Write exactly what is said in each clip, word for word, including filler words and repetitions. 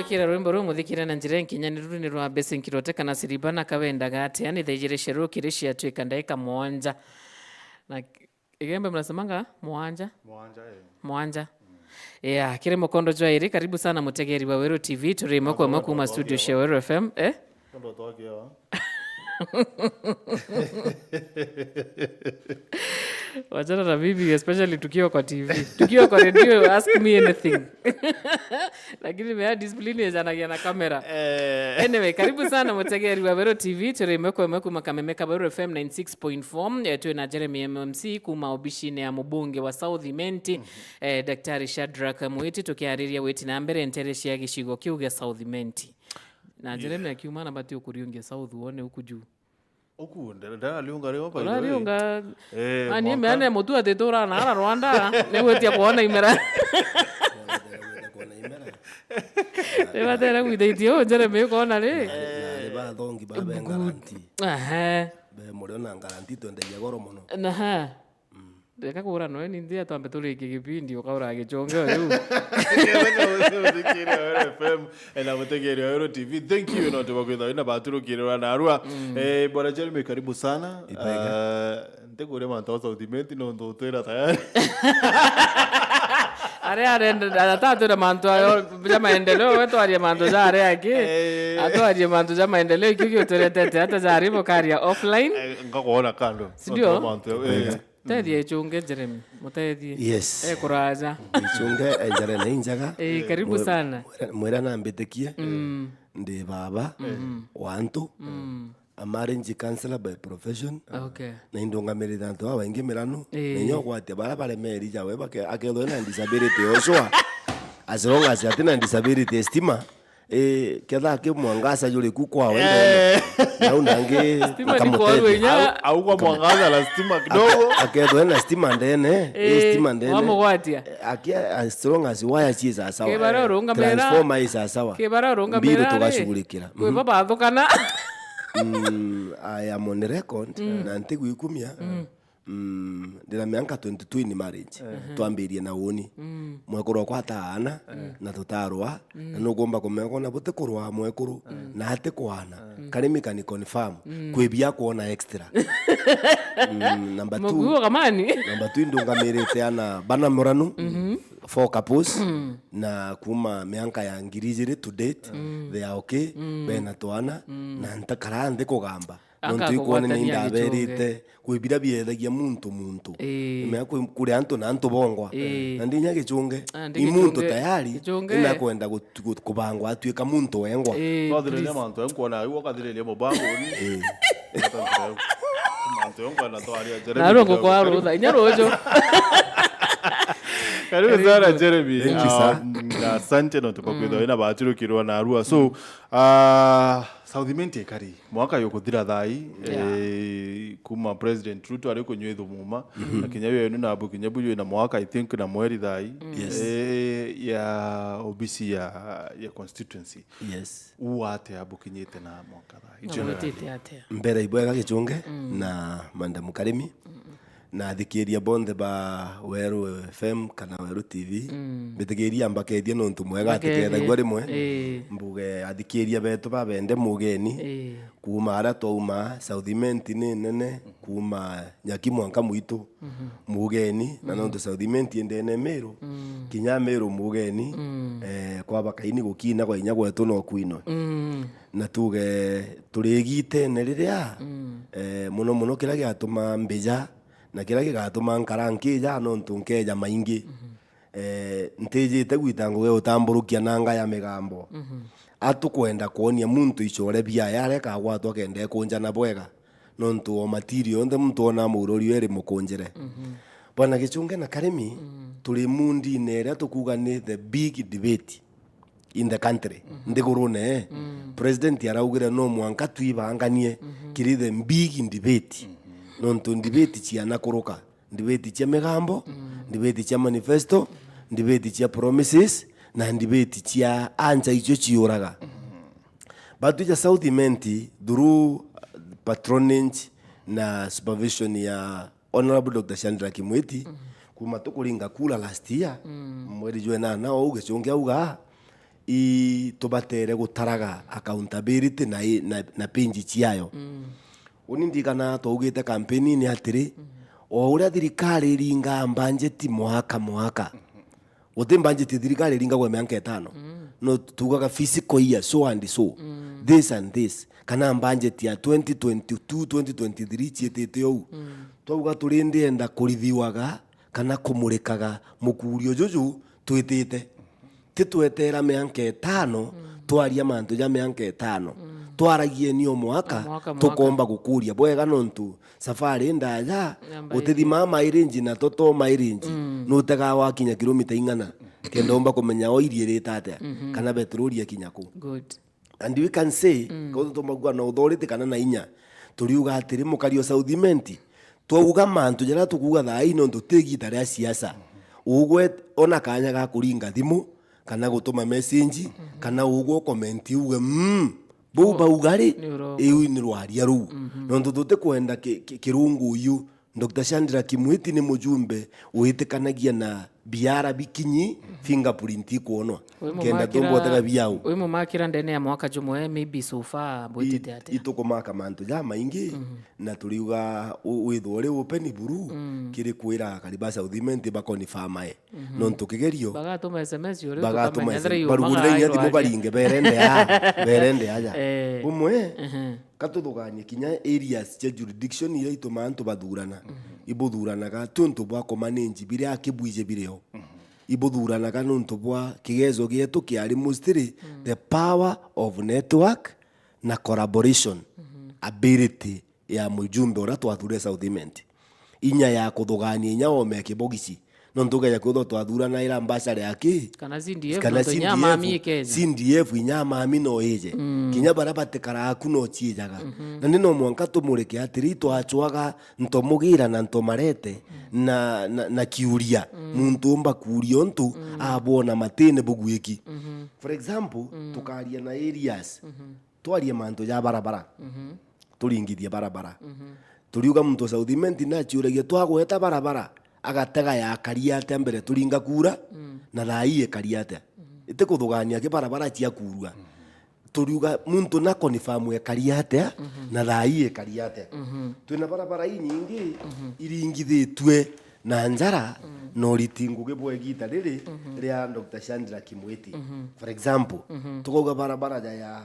Kira rwimbo ruu muthikire na njira inkinyaniru ni rwa Besi Nkirote kana Siriba na Kawenda Gatia, ni thaa ijiri cia rukiri ciatwika ndaika mwanja. Na Igembe mnasemanga mwanja? Mwanja, eh. Mwanja. Yeah, kiri mukondo jwa iri, karibu sana mutegeri wa Weru T V, turi imwe kwa imwe kuma studio cia Weru F M, eh? Kondo twakiwa. Wachana na mimi, especially tukiwa kwa T V. Tukiwa kwa radio, ask me anything. Lakini mea discipline ejanagia na kamera. Eh. Anyway, karibu sana mutegeri wa Weru T V, turi imwe kwa imwe kuma Kameme ka Weru F M ninety six point four. Eh, twi na Jeremy M M C kuma obishine ya mubunge wa South Imenti, eh, Daktari Shadrack Mwiti, tukiariria witi na mbere ntere cia gicigo kiu gia South Imenti. Na Jeremy akiuma na bati ukuriungia South wone uku juu. Uku, nda-, ndarariunga rio, by the way. Urariunga. Eh, ani mwanka. Mea ne mutu ati tura na ara Rwanda, ni gwitia kwona imera. Ni batere gwithitie u Jeremy ukona ri? Na, na ni bathongi ba be ngaranti. Aha. Be murio na ngaranti twendagia goro muno. Aha. Reka kura noe ni nthia twambe turikie gipindi ukaura gichonge riu. Uthikire Weru F M, eh, na mutegeri wa Weru T V. Thank you, no tuba kwitha wina baturukirwa na arua. Eh, Bwana Jeremy, karibu sana. Ibega. Ah, ntikuria mantu a South Imenti no ntutwira tayari. Aria arenda atatwira mantu ayo ja maendeleo, we twarie mantu ja aria angi. Eh. Atwarie mantu ja maendeleo, ikio gituretete ata jari bukaria offline. Eh, ngakuona kando. Si ndio? Mantu, eh. Tethia ichunge, Jeremy, mutethie. Yes. E kuraja. Ichunge, enjare na injaga. Eh, karibu sana. Mwira, mwira nambitikie. Mm. Ndi baba wa antu. Mm. A marriage counselor by profession. Okay. Na indungamirite antu babaingi miranu. Eh. Na inya ugwatia bara baremeri jawe bake-, akethwe na disability oswa. As long as atina disability stima, eh, ketha ki mwangaza juri ku kwawe ndene. Eh. Nau nangi stima ni kwaru nkamuteithia. Inya. Au, au kwa mwangaza na stima kidogo. Ake-, akethwe na stima ndene, eh, eh, stima ndene. Wamugwatia. Eh, akia, as long as wire ci sawa sawa. Kibara urungamira. Transformer i sawa sawa. Kibara urungamira. Mbiru ri, tugashughulikira. Kwi baba athukana. Mm, I am on record, mm, na ntigwikumia. Mm. Mm, ndina mianka twenty-two in marriage. Mhm. Twambirie na uni. Mm. Mwekuru wakwa ataana, mm, na tutarwa, mm, na nugomba kumenya kona buti kurwa mwekuru, mm, na ati kwana. Mm. Karimi kani confirm, mm, kwi bia kwona extra. Mm, number two. Muguo kamani. Number two, indungamirite ana bana muranu, mhm, four couples, mm, na kuma mianka ya ngiri ijiri to date, mm, they are okay, mm, bena twana, mm, na ntakara nthi kugamba. Nontu ikwonania indabirite kwi bira biethagia muntu muntu. Ii. Imenya kwi, kuri antu na antu bongwa. Ii. Na ndinya gichunge. Ah, ndi i muntu gichunge. Tayari, gichunge, ina kwenda gut-, gut-, kubangwa atuika muntu wengwa. Ii, twathiriria please. Mantu enkwona au ukathiriria mubango uni. Ii. Mantu enkwona twaria Jeremy. Na rongo kwa rutha, inya rujo. Karibu sana, Jeremy. Thank you, sir. Um, na asante nontu kwa kwithirwa wina baturukirwa na arua. So, ah, South Imenti ikari. Mwaka yukuthira thai, yeah, eh, kuma President Ruto ari kunywa ithumuma, mhm, na kinya wenu na abu kinya buju na mwaka, I think, na mweri thai, yes, eh, ya obisi ya, ya constituency. Yes. U ate abukinyite na mwaka thai? Na witite atia? Mbere ibwega gichunge, mm, na Madam Karimi. Mm. Na athikiria bonthe ba Weru F M kana Weru T V, mm, mbitikiria mbakethie nontu mwega atikethagua rimwe. Ii. Mbuge athikiria betu babende mugeni, ii, kuma aria twauma, South Imenti ni nene, kuma Nyaki mwanka mwitu, mhm, mugeni, na, mm, nontu South Imenti indene Meru, mm, kinya Meru mugeni, mm, eh, kwa bakaini gukina kwa inya gwetu no kwinwe. Mm. Na tuge turi igitene riria, mm, eh, muno muno kiria giatuma mbija, na kiria gigatuma nkara nkija, nontu nkeja maingi. Mhm. Eh, ntijite gwita ngugi utamburukia nanga ya migambo. Mhm. Atukwenda kwonia muntu icore biaya aria kagwatwa kenda ekunjana bwega. Nontu o material yonthe muntu ona muurori eri mukunjire. Mhm. Bwana Gichunge na Karimi, mm, turi mundine iria tukuga ni the big debate in the country, mhm, nthigurune, eh. Mm. President araugire no mwanka twibanganie, mhm, kiri the big debate. Mhm. Nontu debate ciana kuruka, debate cia migambo, mm, debate cia manifesto, debate cia promises, na debate cia ancha icio ciuraga. Mhm. Batu ja South Imenti, through, uh, patronage na supervision ya Honorable Doctor Shadrack Mwiti, mm, kuma tukuringa kura last year, mm, mweri jwa enana, ou Gichunge auga, i tubatere gutaraga accountability na i, na, na page ciayo. Mm. Uni ndirikana twaugite campaign-ini atiri, mm, o uria thirikari iringaa mbanjeti mwaka mwaka, guti mbanjeti ya thirikari iringagwa mianka itano. Mm. No tugaga fiscal year, so and so, mm, this and this, kana mbanjeti ya twenty twenty-two, twenty twenty-three ciitite ou. Mm. Twauga turi ndienda kurithiwaga kana kumurikaga mukurio juju twitite. Ti tweteera mianka itano, mm, twaria mantu ja mianka itano. Mm. Twaragieni o mwaka, o mwaka, mwaka, tukomba gukuria bwega, nontu safari ndaja, utithimaa mileage na toto mileage. Mm. Nutegaa wakinya kilomita ing'ana, kenda umba kumenya oil irita atia, mhm, kana petroli ekinya ku. Good. And we can say, mm, kauntu tumaugua na authority kana na inya, turiuga atiri, mukari o South Imenti, twauga mantu jaria tukuuga thaa ii nontu ti igita ria siasa. Ugwe ona kanya ga kuringa thimu, kana gutuma message, mhm, kana ugwe ukomenti uge, mm, buu bauga ri, ni urongo, iu ni rwaria ruu. Mhm. Nontu tutikwenda ki-, ki-, kirungu uyu Doctor Shadrack Mwiti ni mujumbe witikanagia na biara bikinyi, mhm, fingerprint ikwonwa. Kenda tumbotega biau. Wi mumakira ndene ya mwaka jumwe, maybe so far, bwitite atia? Itukumaka mantu jamaingi, mhm, na turiuga u-, withwe uri open buru, mm, kiri kwira akari ba South Imenti ba confirm ae. Mhm. Nontu kigerio, bagatuma S M S uri, bagatuma tukamenya S M S, ethira iuma barugurire inya thimu gairwa aja, baringe berende a, berende aja. Eh. Bumwe, mhm. Ka tuthuganie kinya areas cia jurisdiction iria itumaa antu bathurana. Mhm. Ibuthuranaga ti untu bwa kumanage biria akibwije birio. Mhm. Ibuthuranaga niuntu bwa kigezo gietu kiari mostly, mm, the power of network na collaboration, mhm, ability ya mujumbe uria twathuurire South Imenti. Inya ya kuthugania inya oome ya kibogisi. Nontu ukeja kwithwa twathurana ira mbacare ya ki? Kana C D F, kana nontu inya C D F, mami ikeja. C D F inya mami no ije. Mm. Kinya baria batikaraa ku no ciijaga. Mhm. Na ni no mwanka tumurike atiri, twacwaga ntomugira na ntomarete, mm, na, na, na kiuria. Mm. Muntu umba kuuria untu, mm, abwona matine bugwiki. Mhm. For example, mm, tukaria na areas. Mhm. Twarie mantu ja barabara. Mhm. Turingithie barabara. Mhm. Turiuga muntu South Imenti naciuragia, twagweta barabara, agatega yakari atia mbere turinga kura, mm, na thaa ii ikari atia? Mhm. Iti kuthugania ki barabara cia kurua. Mhm. Turiuga muntu na confirm ekari atia, mhm, na thaa ii ikari atia? Mhm. Twina barabara inyingi, mhm, iringithitue na njara, mm, na uriti ngugi bwa igita riri, mhm, ria Doctor Shadrack Mwiti. Mhm. For example, mhm, tukauga barabara ja ya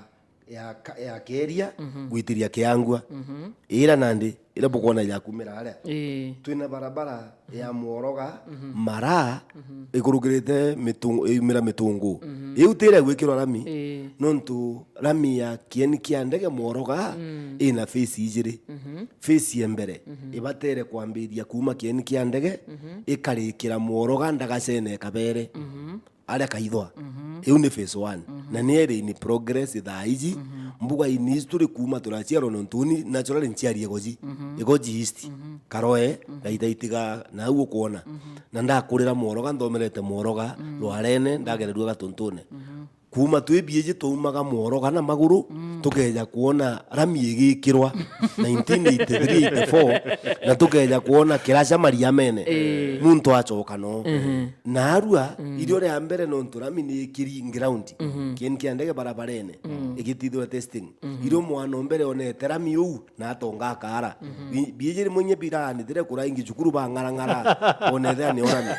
ya ka-, ya Keria, mhm, gwitiria Kiangua. Mhm. Ira nandi, ira bukwona ya kumira aria. Ii. Twina barabara ya, mhm, Mworoga, mhm, Maraa, mhm, ikurukirite Mitung-, iumira Mitungu. Mhm. Iu tira gwikirwa rami. Ii. Nontu rami ya kieni kia ndege Mworoga, mm, ina phase ijiri. Mhm. Phase ya mbere, mhm, ibatere kwambiria kuuma kieni kia ndege, mhm, ikarikira Mworoga ndagacene kabere. Mhm. Aria kaithwa. Mhm. Iu ni phase one. Mhm. Na ni iri in progress thaa iji. Mhm. Mbuga in history kuuma turaciarwa, nontu uni naturally nciari Igoji. Mhm. Igoji East. Mhm. Karoe, mhm, Gaitaitiga, na au ukwona. Mhm. Na ndakurira Mworoga, nthomerete Mworoga, mhm, Rwarene, ndagererua Gatuntune. Mhm. Kuuma twi biiji twaumaga Mworoga na maguru, mm, tukeja kwona rami igikirwa nineteen eighty-three eighty-four, na tukeja kwona kiraca mariamene. Ii. Muntu acoka no. Mhm. Naarua, mm, irio ria mbere nontu rami ni ikiri ground. Mhm. Kieni kia ndege barabarene, mm, igitithirwa testing. Mhm. Irio mwana o mbere onete rami uu, na atonga akaara. Mhm. Bi-, biiji rimwe inya biraanithire kuraingi cukuru bang'arang'ara, onete ani o rami.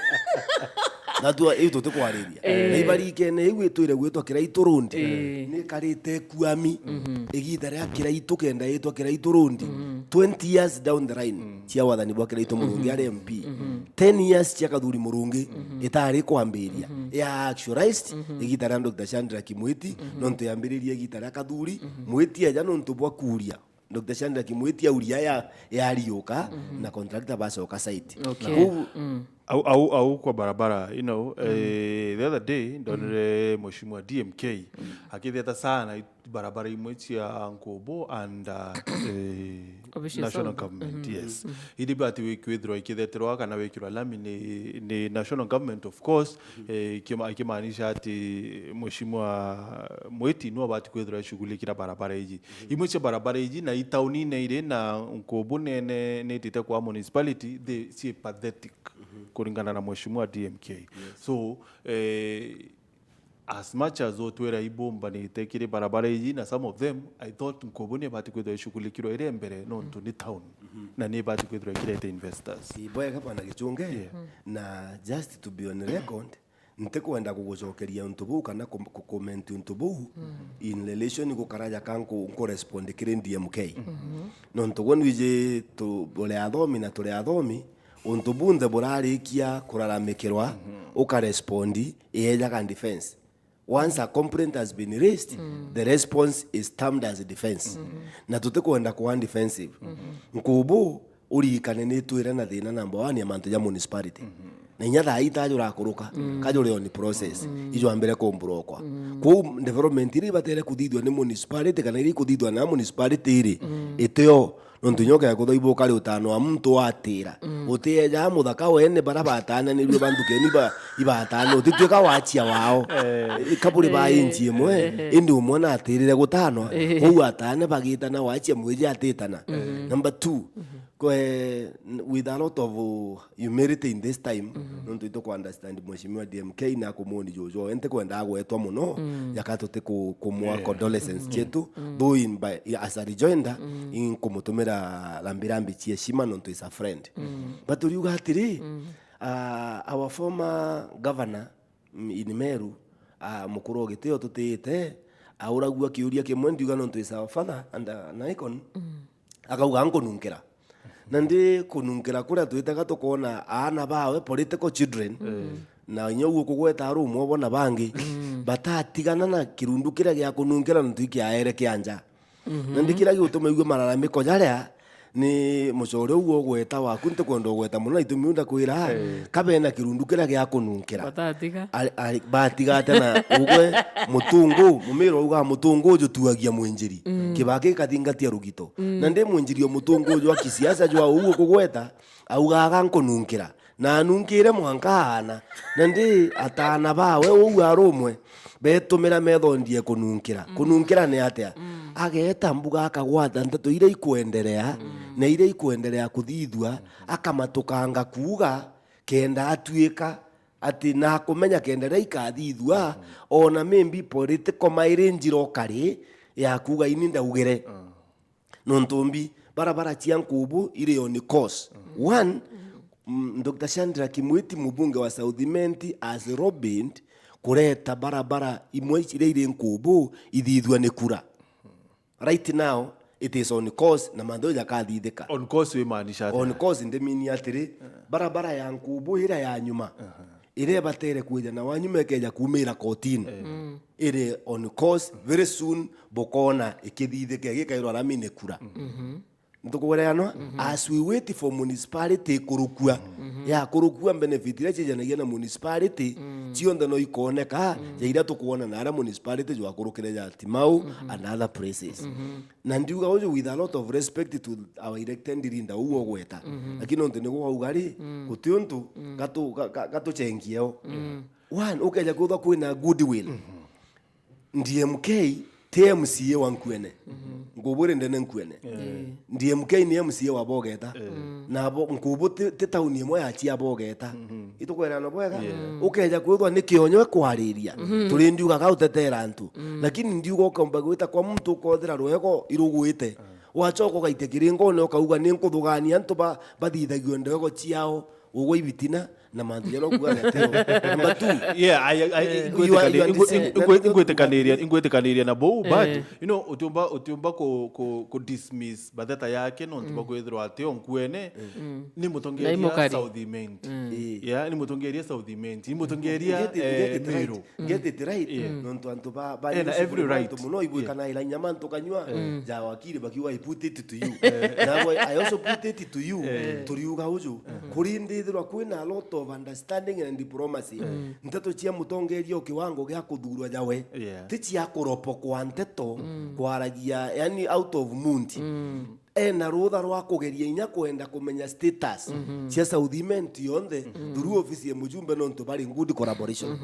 Natua iu tutikwariria. Eh. Na ibarikene iu itwire gwitwa Kiraitu Road. Eh. Ni karite kuami. Mhm. Igita ria Kiraitu kenda yitwa Kiraitu Road. Mhm. Twenty years down the line, mm, cia wathani bwa Kiraitu Murungi, mhm, ari M P. Mhm. Ten years cia Kathuri Murungi, mhm, itari kwambiria. Mhm. Ya actualized, mhm, igita ria Doctor Shadrack Mwiti, mhm, nontu yambiririe igita ria Kathuri, mhm, Mwiti eja nontu bwa kuria. Doctor Shadrack Mwiti auria ya, yariuka, mhm, na contractor bacoka site. Okay. Na kou, mm, au, au, au kwa barabara, you know, mm, eh, the other day, mm, ndonere Mheshimiwa D M K, mm, akithieta sana barabara imwe cia Nkubu and, uh, eh, Official National Zone. Government, mhm, yes. Mhm. Indi bati wi-, kwithirwa ikithetherwa kana wikirwa lami ni, ni National Government, of course, mhm, eh, ikima-, ikimaanisha ati Mheshimiwa Mwiti no abati kwithirwa ashughulikira barabara iji. Mhm. Imwe cia barabara iji na itaunine iri na Nkubu nene nitite kwa municipality, they, ci pathetic, mhm, kuringana na Mheshimiwa D M K. Yes. So, eh, As much as utwira ibumbanite kiri barabara iji na some of them, I thought Nkubu ni ibati kwithirwa ishughulikirwa iri mbere nontu ni town na ni ibati kwithirwa ikirete investors. Ibwega bwana Gichunge. Yeah. Na just to be on record, ntikwenda kugucokeria untu buu kana ku- ku- comment untu buu in relation gukara jaka nku- nkurespond kiri D M K. Nontu gwe nwiji tu- buri athomi na turi athomi, untu bunthe burarikia kuraramikirwa, ukarespond, iyejaga defense. Once a complaint has been raised, the response is termed as defense. Na tutikwenda kuwa defensive. Nkubu, uririkane ni twire na thina number one ya mantu ja municipality. Na inya thaa ii ta jurakuruka, ka juri on process, ijwambire kumburokwa. Kwou development iria ibatere kuthithua ni municipality kana iria ikuthithua na municipality iri, itio. Nontu inya ukethirwa ibu ukari utano wa muntu watira. Utieja muthaka wene bara batananirue bantu keni ba ibatana, utituika wachia wao. Kaburi ba inji imwe, indi umwe natirire gutanwa. Kwou atane bagitana, wachia mwiji atitana. Number two, kwe, with a lot of humility in this time, nontu ituku understand Mheshimiwa D M K na kumwoni jojo, ente kwenda agwetwa muno, jaka tuti ku- kumwa condolences chetu, though in by, as a rejoinder, inkumutumira rambirambi cia heshima nontu is a friend. But uriuga atiri, ah, our former governor, mm, in Meru, ah, mukuru o gitio tutiite, auragua kiuria kimwe, ndiuga nontu is our father and, uh, an icon, akauga, "Nkununkira." Na ndi kununkira kuria twitaga tukoona aana bawe, political children, na inya uguo kugweta ari umwe bo na bangi, batatigana na kirundu kiria gia kununkira nontu ikiaere kia nja. Na ndi kiria gigutuma igue malalamiko jaria, ni mucore uu ugweta waku, ntikwenda ugweta muno, na itumi uu ndakwira, ka bena kirundu kiria gia kununkira. Batatiga. Ari- ari- batigate na ugwe mutungu, mumiro uga mutungu uju tuagia mwinjiri. Kibaki gikathingatia rugito. Na ndi mwinjiri o mutungu uju wa kisiasa jwa uu ukugweta, augaga nkununkira. Na anunkire mwanka aana. Na ndi ataana bawe uu arumwe betumira methondie kununkira. Kununkira ni atia? Ageeta mbuga akagwata nteto iria ikwenderea na iria ikwenderea kuthithua, akamatukanga kuuga kenda atuika ati na kumenya kenda riria ikathithua, ona maybe political mileage irokari ya kuuga ini ndaugire. Nontu mbi, barabara cia Nkubu iri on course. One, mm, Doctor Shadrack Mwiti, mubunge wa South Imenti, has lobbied kureta barabara imwe iria iri Nkubu ithithua ni kura. Right now, it is on course na mantu jakathithika. On course wimaanisha atia? On course ndimini atiri, barabara ya Nkubu iria ya nyuma, iria ibatere kwija na wa nyuma ikeja kumira kotini. Iri on course, very soon bukoona ikithithika igikairwa rami ni kura. Nitukugureanwa, as we wait for municipality kurukua. Ya kurukua, benefit iria cijanagia na municipality, cionthe no ikoneka, ja iria tukwona na aria municipality jwakurukire ja Timau and other places. Na ndiuga uju with a lot of respect to our elected leader uu ugweta. Lakini nontu niguo wauga ri, guti untu gatu- ga- ga- gatucengie o. One, ukeja kwithwa kwina goodwill. D M K ti M C A wa Nkuene. Nkubu iri ndene Nkuene. D M K ni M C A wa Bogeta. Na bo- Nkubu ti ti tauni imwe ya chia Bogeta. Itukwerana bwega? Ukeja kwithwa ni kionyo kwariria. Turi ndiuga ga utetera antu. Lakini ndiuga ukomba gwita kwa muntu ukothira rwego irugwite. Wachoka ugaite kiringone ukauga, "Ni nkuthugania antu ba- bathithagio ndwego ciao, ugwe ibitina na mantu jaria ukuga gateo." Number two, yeah, I, I, eh, you are- you are ingwitikaniri- the same. Ingwiti- ingwitikaniri- ingwitikaniria na bou, but, eh, you know, utiumba utiumba ku, ku, ku dismiss batheta yake nontu bwa kwithirwa atio Nkuene ni mutongeria South Imenti. Eh. Yeah, ni mutongeria South Imenti, ni mutongeria, eh, Meru. Get it right. Nontu antu ba- ba- Eh, na every right. Muno ibwikanaira inya mantu kanyua ja wakiri bakiuga, "I put it to you." Nagwe, I also put it to you. Turiuga uju, kuri ndithirwa kwina a lot of understanding and diplomacy. Nteto cia mutongeria o kiwango gia kuthurwa jawe. Yeah. Ti cia kuropokwa nteto kwaragia, yani out of mood. Ena rutha rwa kugeria inya kwenda kumenya status cia South Imenti yonthe through ofisi ya mujumbe nontu bari in good collaboration.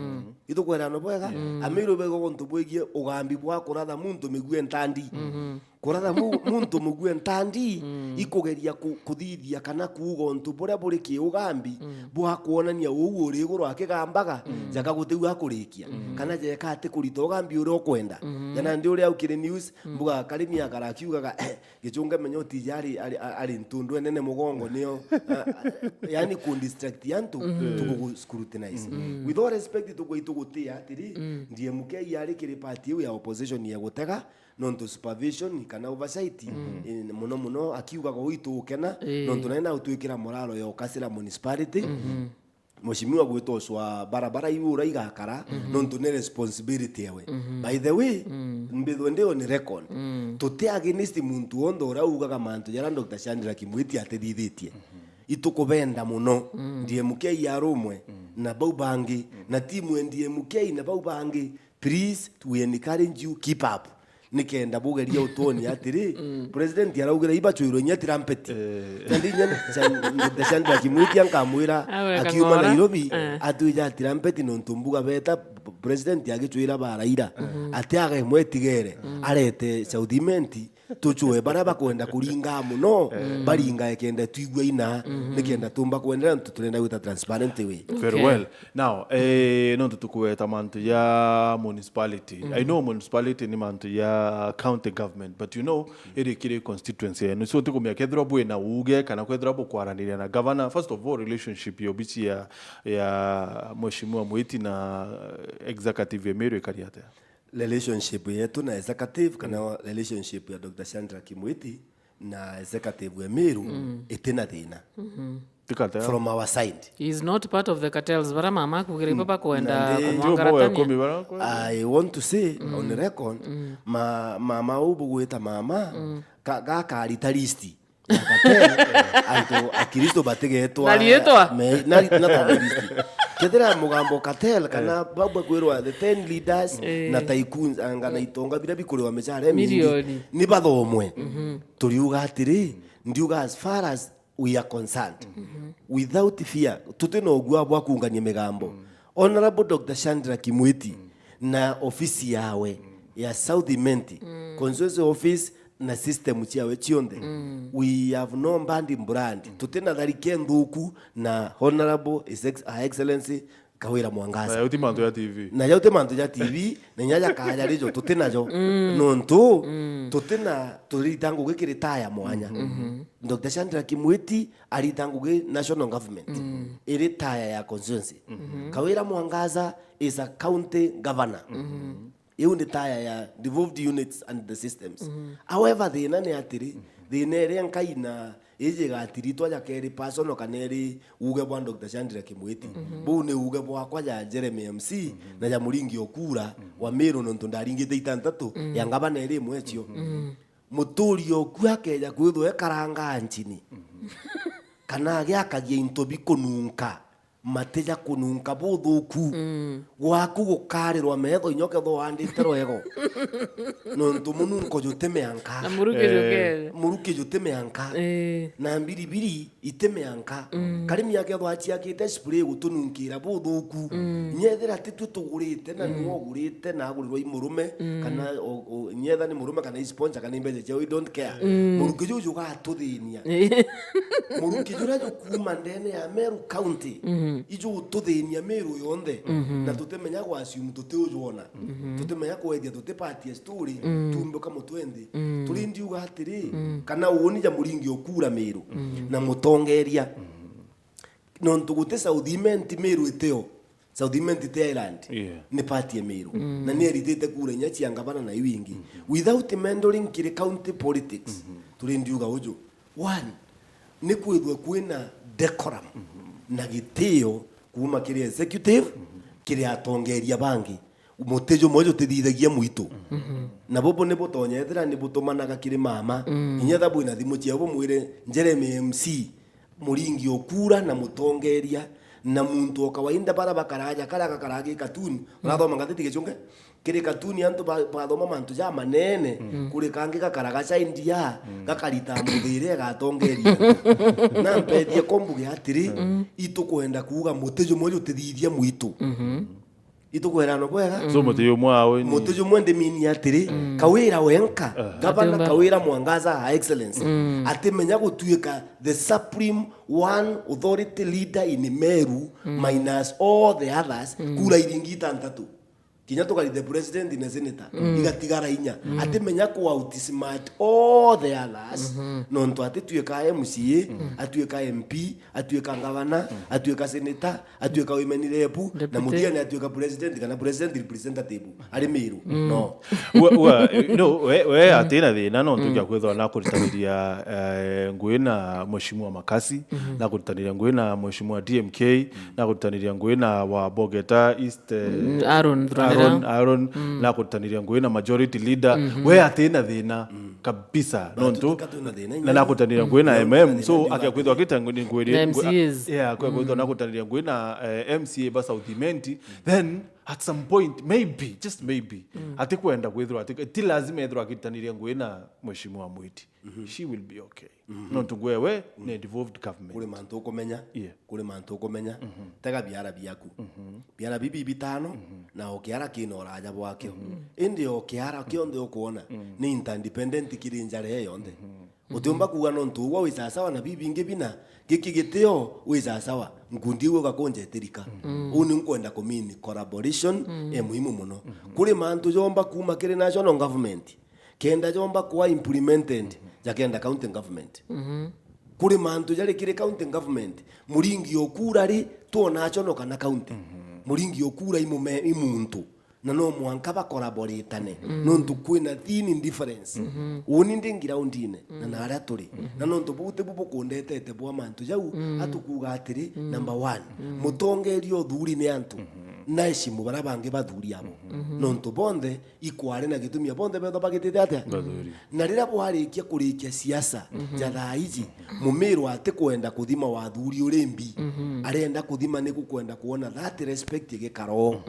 Itukwirana bwega? Amiru bego gontu bwigie ugambi bwa kuratha muntu migue ntandi. Kuratha mu-, muntu mugue ntandi, ikugeria ku-, kuthithia kana kuuga untu buria buri kiugambi bwa kwonania uu uri iguru akigambaga, jaka gutiu akurikia. Kana jeka ati kurita ugambi uria ukwenda. Jana ndi uria ukiri news, mbuga Karimi akara akiugaga, "Eh, Gichunge menya utiji ari, ari, ari ntundu enene mugongo nio." Ah, ah, yani ku distract antu, tukugu scrutinize. With all respect, tukwa itugutia atiri, D M K yari kiri party iu ya opposition ya gutega, nontu supervision kana oversight, eh, muno muno akiugaga uu itugukena, nontu nae nautwikira moraro ya ukasira municipality. Mheshimiwa gwitwa ucwa barabara iu uria igakara, nontu ni responsibility ewe. By the way, mbithwe ndi on record. Tuti against muntu wonthe uria ugaga mantu jaria Doctor Shadrack Mwiti atithithitie. Itukubenda muno. D M K ya rumwe na bau bangi, na timu ya D M K na bau bangi. Please, we encourage you, keep up. Nikenda bugeria utwonia atiri, President araugira ibachwirwe inya tirampeti. Eh. Na ndi inya Chan-, Doctor Shadrack Mwiti nkamwira, akiuma Nairobi, atwija tirampeti nontu mbuga beta President agichwira ba Raila, ati aga imwe itigere, arete South Imenti, tuchwe baria bakwenda kuringa muno, baringae kenda twigua ina, nikenda tumba kwenderea nontu turenda gwita transparent way. Very well. Now, eh, nontu tukuweta mantu ya municipality. I know municipality ni mantu ya county government, but you know, iri kiri constituency yenu. So, tikumenya kethirwa bwina uge kana kwethirwa bukwaraniria na governor. First of all, relationship ya obici ya, ya Mheshimiwa Mwiti na executive ya Meru ikari atia? Relationship yetu na executive kana relationship ya Doctor Shadrack Mwiti na executive ya Meru itina thina. From our side. He is not part of the cartels. Bara mama akugira ibo bakwenda kumwangaratania. I want to say on record, ma-, mama uu bugwita mama, ka-, gakarita list. Na cartel, antu Akristo batigetwa. Na riitwa? Me-, na ri-, na tondu list. Kethira mugambo cartel kana bau bakwirwa the ten leaders na tycoons, anga na itonga biria bikuriwa micara imingi, ni bathomwe. Turiuga atiri, ndiuga as far as we are concerned. Without fear, tuti na ugua bwa kuungania migambo. Honorable Doctor Shadrack Mwiti na ofisi yawe ya South Imenti, constituency office na system ciawe cionthe, we have no bad blood. Tuti na tharike nthuku na Honorable His Ex-, Her Excellency Kawira Mwangaza. Na yauti mantu ya T V. Na yauti mantu ja T V, na inya ja kaya rijo tuti najo. Nontu tuti na, turita ngugi kiri taya mwanya. Doctor Shadrack Mwiti arita ngugi national government. Iri taya ya constituency. Kawira Mwangaza is a county governor. Iu ni taya ya devolved units and the systems. However, thina ni atiri, thina iria nkai na iji igatiritwa ja keri personal kana iri uge bwa Doctor Shadrack Mwiti. Buu ni uge bwakwa ja Jeremy M C na ja Muringi Okura wa Meru, nontu ndaringite itantatu ya ngavana iri imwe cio. Muturi oku akeja kwithwa ekaranga nchini, kana agiakagia into bikununka, mate ja kununka buthuku, gwaku gukarirwa metho inya ukethwa wandite rwego. Nontu mununko juti mianka. Na muruki jukere. Muruki juti mianka. Eh. Na mbiribiri iti mianka. Karimi akethwa aciakite spray gutununkira buthuku. Nyethira ti twe tugurite na niwe ugurite na agurirwa i murume, kana o-, o-, nyetha ni murume kana i sponsor kana i mbeca ciao, we don't care. Muruki juu jugatuthinia. Muruki juria jukuuma ndene ya Meru County, ijututhinia Meru yonthe, na tutimenya gwa assume tuti ujwona. Tutimenya kwethia tutipatie story, tumbuka mutwe nthi. Turi ndiuga atiri, kana uuni ja Muringi Okura Meru, na mutongeria. Nontu guti South Imenti Meru itio. South Imenti ti island. Yeah. Ni party ya Meru. Na ni eritite kura inya cia ngavana na iu ingi. Without meddling kiri county politics, turi ndiuga uju. One, ni kwithwe kwina decorum na gitio kuuma kiri executive, kiri atongeria bangi. Muti jumwe jutithithagia mwitu. Na bubu ni butonya ethira ni butumanaga kiri mama. Inya etha bwina thimu ciao bumwire, Jeremy M C, Muringi Okura na mutongeria, na muntu o kawaida bara bakaraja, karia gakaraga gi katuni, urathoma ngatheti Gichunge? Kiri katuni antu ba-, bathoma mantu ja manene, kuri kangi gakaraga ca India, gakarita mbuthire igatongeria. Na mpethie ko mbuge atiri, itukwenda kuuga muti jumwe jutithithia mwitu. Itukwirana bwega? So muti jumwe ao ni muti jumwe ndimini atiri, Kawira wenka, gavana Atiumba. Kawira Mwangaza, Her Excellency, atimenya gutuika the supreme one authority leader in Meru, minus all the others, kura iringi itantatu. Kinya tukari the president na senator, igatigara inya. Atimenya ku outsmart all the others, nontu atituika M C A, atuika M P, atuika gavana, atuika senator, atuika women rep, na Deputy. Muthia ni atuika president kana president representative ari Meru. No. Ua, ua, no, we, we atina thina, nontu kia kwithwa na kuritaniria, eh, ngui na Mheshimiwa Makasi, na kuritaniria ngui na Mheshimiwa D M K, na kuritaniria ngui na wa Bogeta East, eh, Mm, Aaron Thuranira. Aaron, Aaron, na kuritaniria ngui na majority leader. We atina thina kabisa, nontu Tutika twina thina na inya. Nakutanira ngui na M M, so akia kwithwa akita ngui ngui Na M C As. Yeah, akia kwithwa nakutanira ngui na, eh, M C A ba South Imenti, then at some point, maybe, just maybe, atikwenda kwithirwa ati ti lazima ethirwa akitaniria ngui na Mheshimiwa Mwiti. She will be okay. Nontu ngui ewe ni devolved government. Kuri mantu ukumenya. Yeah. Kuri mantu ukumenya, tega biara biaku. Biara bibi bitano, na o kiara kina uraja bwakio. Indi o kiara kionthe ukwona ni interdependent kiri njara iyo yonthe. Utiumba kuuga nontu ugwa wi sasawa na bibi ingi bina, giki gitio wi sasawa, nkundi iu ugakunja itirika. Uu ni nkwenda kumini collaboration e muhimu muno. Kuri mantu jomba kuuma kiri national government, kenda jomba kuwa implemented, jakenda county government. Kuri mantu jari kiri county government, muringi o kura ri, twona aconoka na county. Muringi o kura i mume-, i muntu. Na no mwanka ba collaboratane. Nontu kwina thin difference. Uni ndi groundine, na naria turi. Na nontu buu tibu bukundetete bwa mantu jau, atukuuga atiri, number one, mutongeria uthuri ni antu. Na eshimu baria bangi bathuri abo. Nontu bonthe ikwari na gitumi, bonthe betho bagitite atia? Bathuri. Na riria bwarikia kurikia siasa ja thaa iji, Mumiru atikwenda kuthima wathuri uri mbi. Arenda kuthima ni gukwenda kuona that respect igikara o.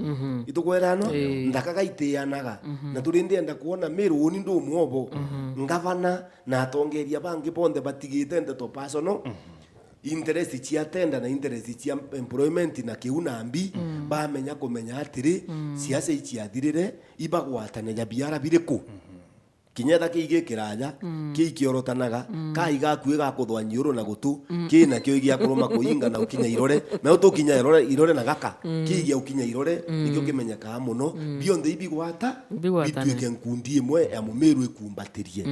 Itukwirana? Ii. Nthaka gaitianaga. Na turi ndienda kuona Miru uni ndi umwe obo. Ngavana na atongeria bangi bonthe batigite ndeto personal. Interest cia tender na interest cia employment na kiu na mbi, bamenya kumenya atiri, siasa iciathirire, ibagwatane ja biara biriku. Kinya etha kii gikiraja, kii kiorotanaga, kai gakui gakuthwa nyiuru na gutu, kii nakio igia kuruma kuinga na ukinya irore, na utukinya irore, irore na gaka, kii gia ukinya irore, nikio kimenyekaa muno, bionthe ibigwata, Bigwatane. Bituike nkundi imwe ya Mumiru ikumbatirie.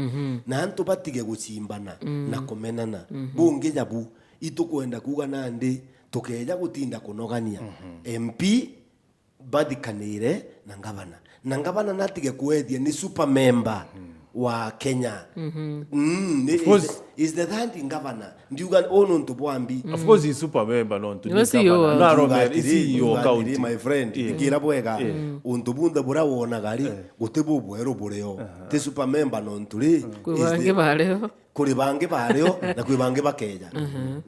Na antu batige gucimbana na kumenana. Bungi jabu, itukwenda kuuga nandi tukeja gutinda kunogania M P bathikanire na ngavana. Na ngavana natige kwethia ni super member wa Kenya. Mm, ni, Of course. Is the, is the third governor. Ndiuga uu nuntu bwa mbi. Of course, he's super member, nontu Niwe ni C E O governor. Wa Na Rome, Ndiuga atiri, C E O ndiuga atiri, county. My friend, Yeah. Tikira bwega. Yeah. Untu bunthe buria wonaga ri, guti bubweru burio. Ti super member nontu ri, Kwi is bangi the bario. Kuri bangi bario, na kwi bangi bakeja.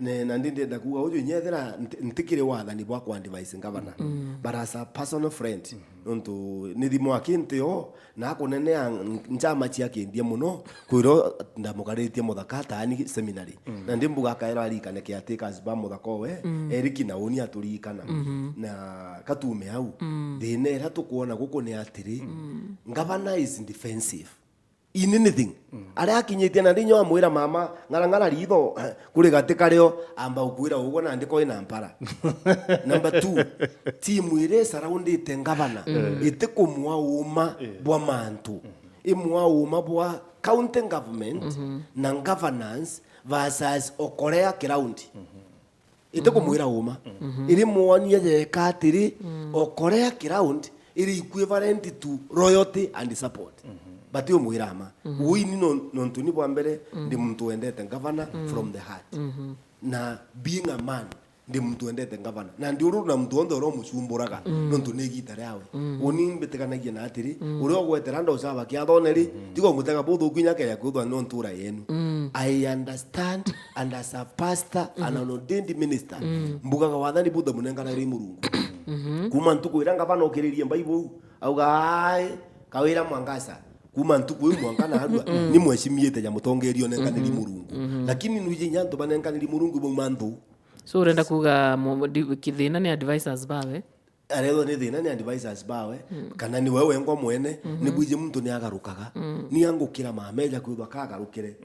Ne, na ndi ndenda kuuga uju inya ethira nti-, ntikiri wathani bwa ku advise governor. But as a personal friend, nontu ni thimu akintio, na akunenea n-, njama ciakindie muno, kwiro ndamugariritie muthaka taani seminary. Na ndi mbuga akaira arikane caretakers ba muthaka owe, Eriki na uni aturikana. Na katume au, thina iria tukwona guku ni atiri, governor is defensive in anything. Aria akinyitie na ndinya wamwira mama, ng'ara ng'ara ritho, kuri gati kario, amba ukwira ugwo na ndiko ina mpara. Number two, timu iria isaraundite ngavana, itikumwa uma bwa mantu. Imwa uma bwa county government na governance versus Okorea kiraundi. Itikumwira uma. Iri mwonie yeka atiri, Okorea kiraundi iri equivalent to royalty and support. Batiumwira ama. Ui ni non-, nontu ni bwa mbere, ndi muntu wendete governor from the heart. Na being a man, ndi muntu wendete governor. Na ndi uru na muntu wonthe uria umucumburaga, nontu ni igita riawe. Uni mbitikanagia na atiri, uria ugwetera ndo ucaba kia thone ri, tiga umutega buthuku inya akeja kwithwa no ntura yenu. I understand, and as a pastor and an ordained minister, mbugaga wathani bunthe munengana ri Murungu. Kuma ntuku iria ngavana ukiririe Bible, auga, "Ai, Kawira Mwangaza." Kuma ntuku iu mwanka narua, ni mweshimiite ja mutongeria unenkaniri Murungu. Lakini nwiji inya antu banenkaniri Murungu bauma nthu. So urenda kuuga mu-, di-, kithina ni advisors bawe? arethwa ni thina ni advisors bawe, kana ni we wengwa mwene, ni bwiji muntu ni agarukaga. Ni angukira mama eja kwithwa ka agarukire.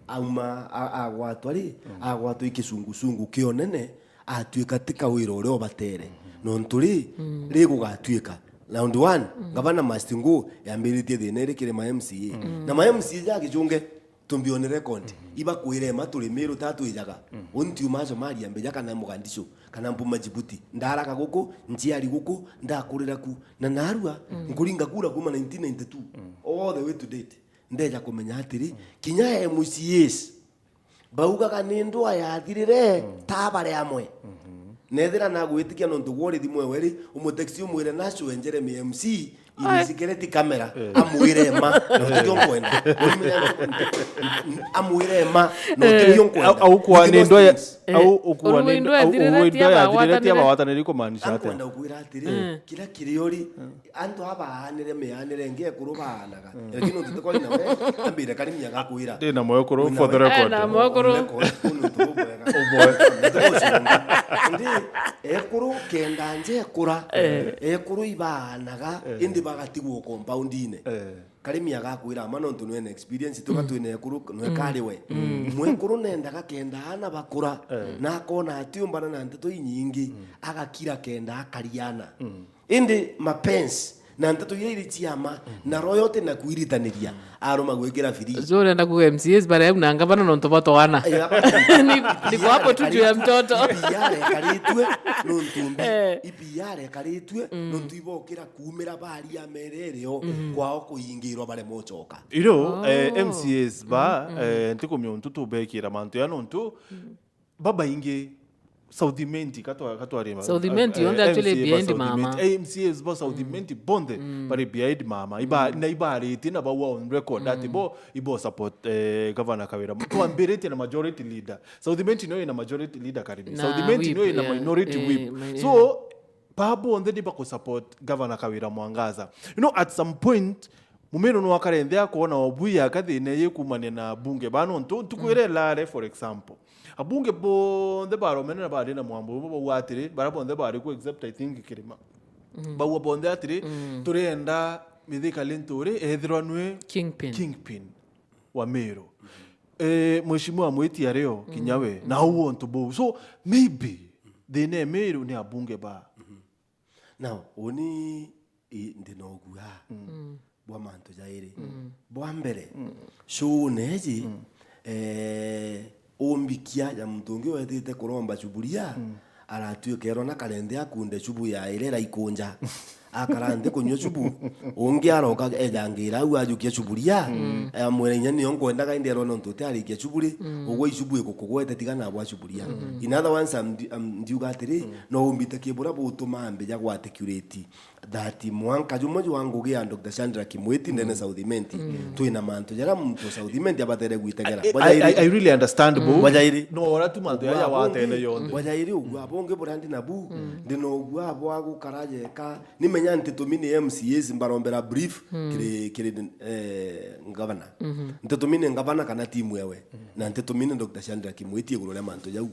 Auma, a-, agwatwa ri, agwatwa i kisungusungu kionene, atuika ti kawira uria ubatere. Nontu ri, ri gugatuika. Round one, Gavana must go, yambiritie thina iri kiri ma M C A. Na ma M C A ja gichunge, to be on record, ibakwire ma turi Miru tatwijaga. Untiuma aco maria mbija kana Mogadishu, kana Mpuma Djibouti. Ndaraga guku, njiari guku, ndakurira ku. Na narua, nkuringa kura kuma nineteen ninety-two. All the way to date. Ndeja kumenya atiri, kinya M C As, baugaga ni ndwaa yathirire, ta bari amwe. Nethira nagwitikia nontu gwa uri thimu ewe ri, umutext umwire, "Nacio Jeremy M C, inisikireti kamera, amwire ma, na utithio nkwenda." Urimenya ntu-, amwire ma, na utithio nkwenda. Au, au kwa ni ndwaa ya-, au ukwa ni ndwaa yathirire ti abagwataniri kumaanisha atia? Ankwenda ukwira atiri, kira kiri uri, antu abaanire mianire ingi ekuru baanaga. Lakini untu tukwari nawe, ambire Karimi agakwira. Ndi na mwekuru for the record. Eh, na mwekuru. Ndi ekuru kenda nje ekura. Ekuru ibaanaga, indi bagatigwo compound-ine. Karimi agakwira ama nontu nwe na experience, tuga twina ekuru, nwe kari we. Mwekuru nendaga kenda ana bakura, na akona atiumbana na nteto inyingi, agakira kenda akariana. Indi mapensi na nteto iria iri ciama, na roho yote na kuiritaniria, aruma gwikira fridge. So, urenda kuuga M C As baria na ngavana nontu batwana? Eh, aba-, ni, ni kwa hapo tu juu ya mtoto. I P R ekaritue nontu mbi. Eh. I P R ekaritue nontu ibokira kuumira baria mere irio kwao kuingirwa barema ucoka. Irio, eh, M C As ba, eh, ntikumia untu tubekira mantu ya nontu babaingi South Imenti, katwa-, katwari ma-, South Imenti, eh, yonthe actually M C A ba behind South mama. Imenti, eh, M C As ba South Imenti bonthe bari behind mama. Iba-, na ibaritie na baua on record ati bo, ibo support, eh, Governor Kawira. Twambiritie na majority leader. South Imenti niyo ina majority leader Karimi. Na South Imenti whip, niyo ina, yeah, minority eh, whip. Mi-, so, eh, ba bonthe ni bakusupport Governor Kawira Mwangaza. You know, at some point, Mumiru no akare nthi akoona obui yaka thina iji kuumania na abunge ba nontu ntuku iria ilare, for example, abunge bonthe baromene na bari na mwambo umwe bauga atiri, baria bonthe bari ku except, I think, Kirima. Bauga bonthe atiri, "Turienda Mithika Linturi ethirwa nwe kingpin, kingpin wa Miru." Eh, Mheshimiwa Mwiti ario kinya we, na au ontu buu. So, maybe, thina e Miru ni abunge ba. Now, uni i, ndi na ugua bwa mantu jairi. Bwa mbere, show neji, eh, umbikia ya muntu ungi wetite kuromba chuburia, aratuika erwa na kare nthi akunde chubu ya iria iraikunja. Akara nthi kunyua chubu, ungi aroka ejangira au ajukia chuburia, amwira, "Inya niyo nkwendaga, indi erwa nontu utiarikia chuburi, ugwe ichubu igukugwete, tiga nabwa chuburia." In other words, I'm, I'm, ndiuga atiri, no umbite ki buria butuma mbija gwa articulate that mwanka jumwe jwa ngugi ya Doctor Shadrack Mwiti ndene South Imenti, twina mantu jaria muntu South Imenti abatere gwitegera. I, I, I, I really understand, bo. Bwa jairi. No, ora tu mantu jaja watene yonthe. Bwa jairi, ugua bungi buria ndi nabu, ndi na ugua bwa gukara jeka. Nimenya nti tumini M C As mbarombera brief kiri, kiri, eh, ngavana. Nti tumini ngavana kana timu ewe. Na nti tumini Doctor Shadrack Mwiti iguru ria mantu jau.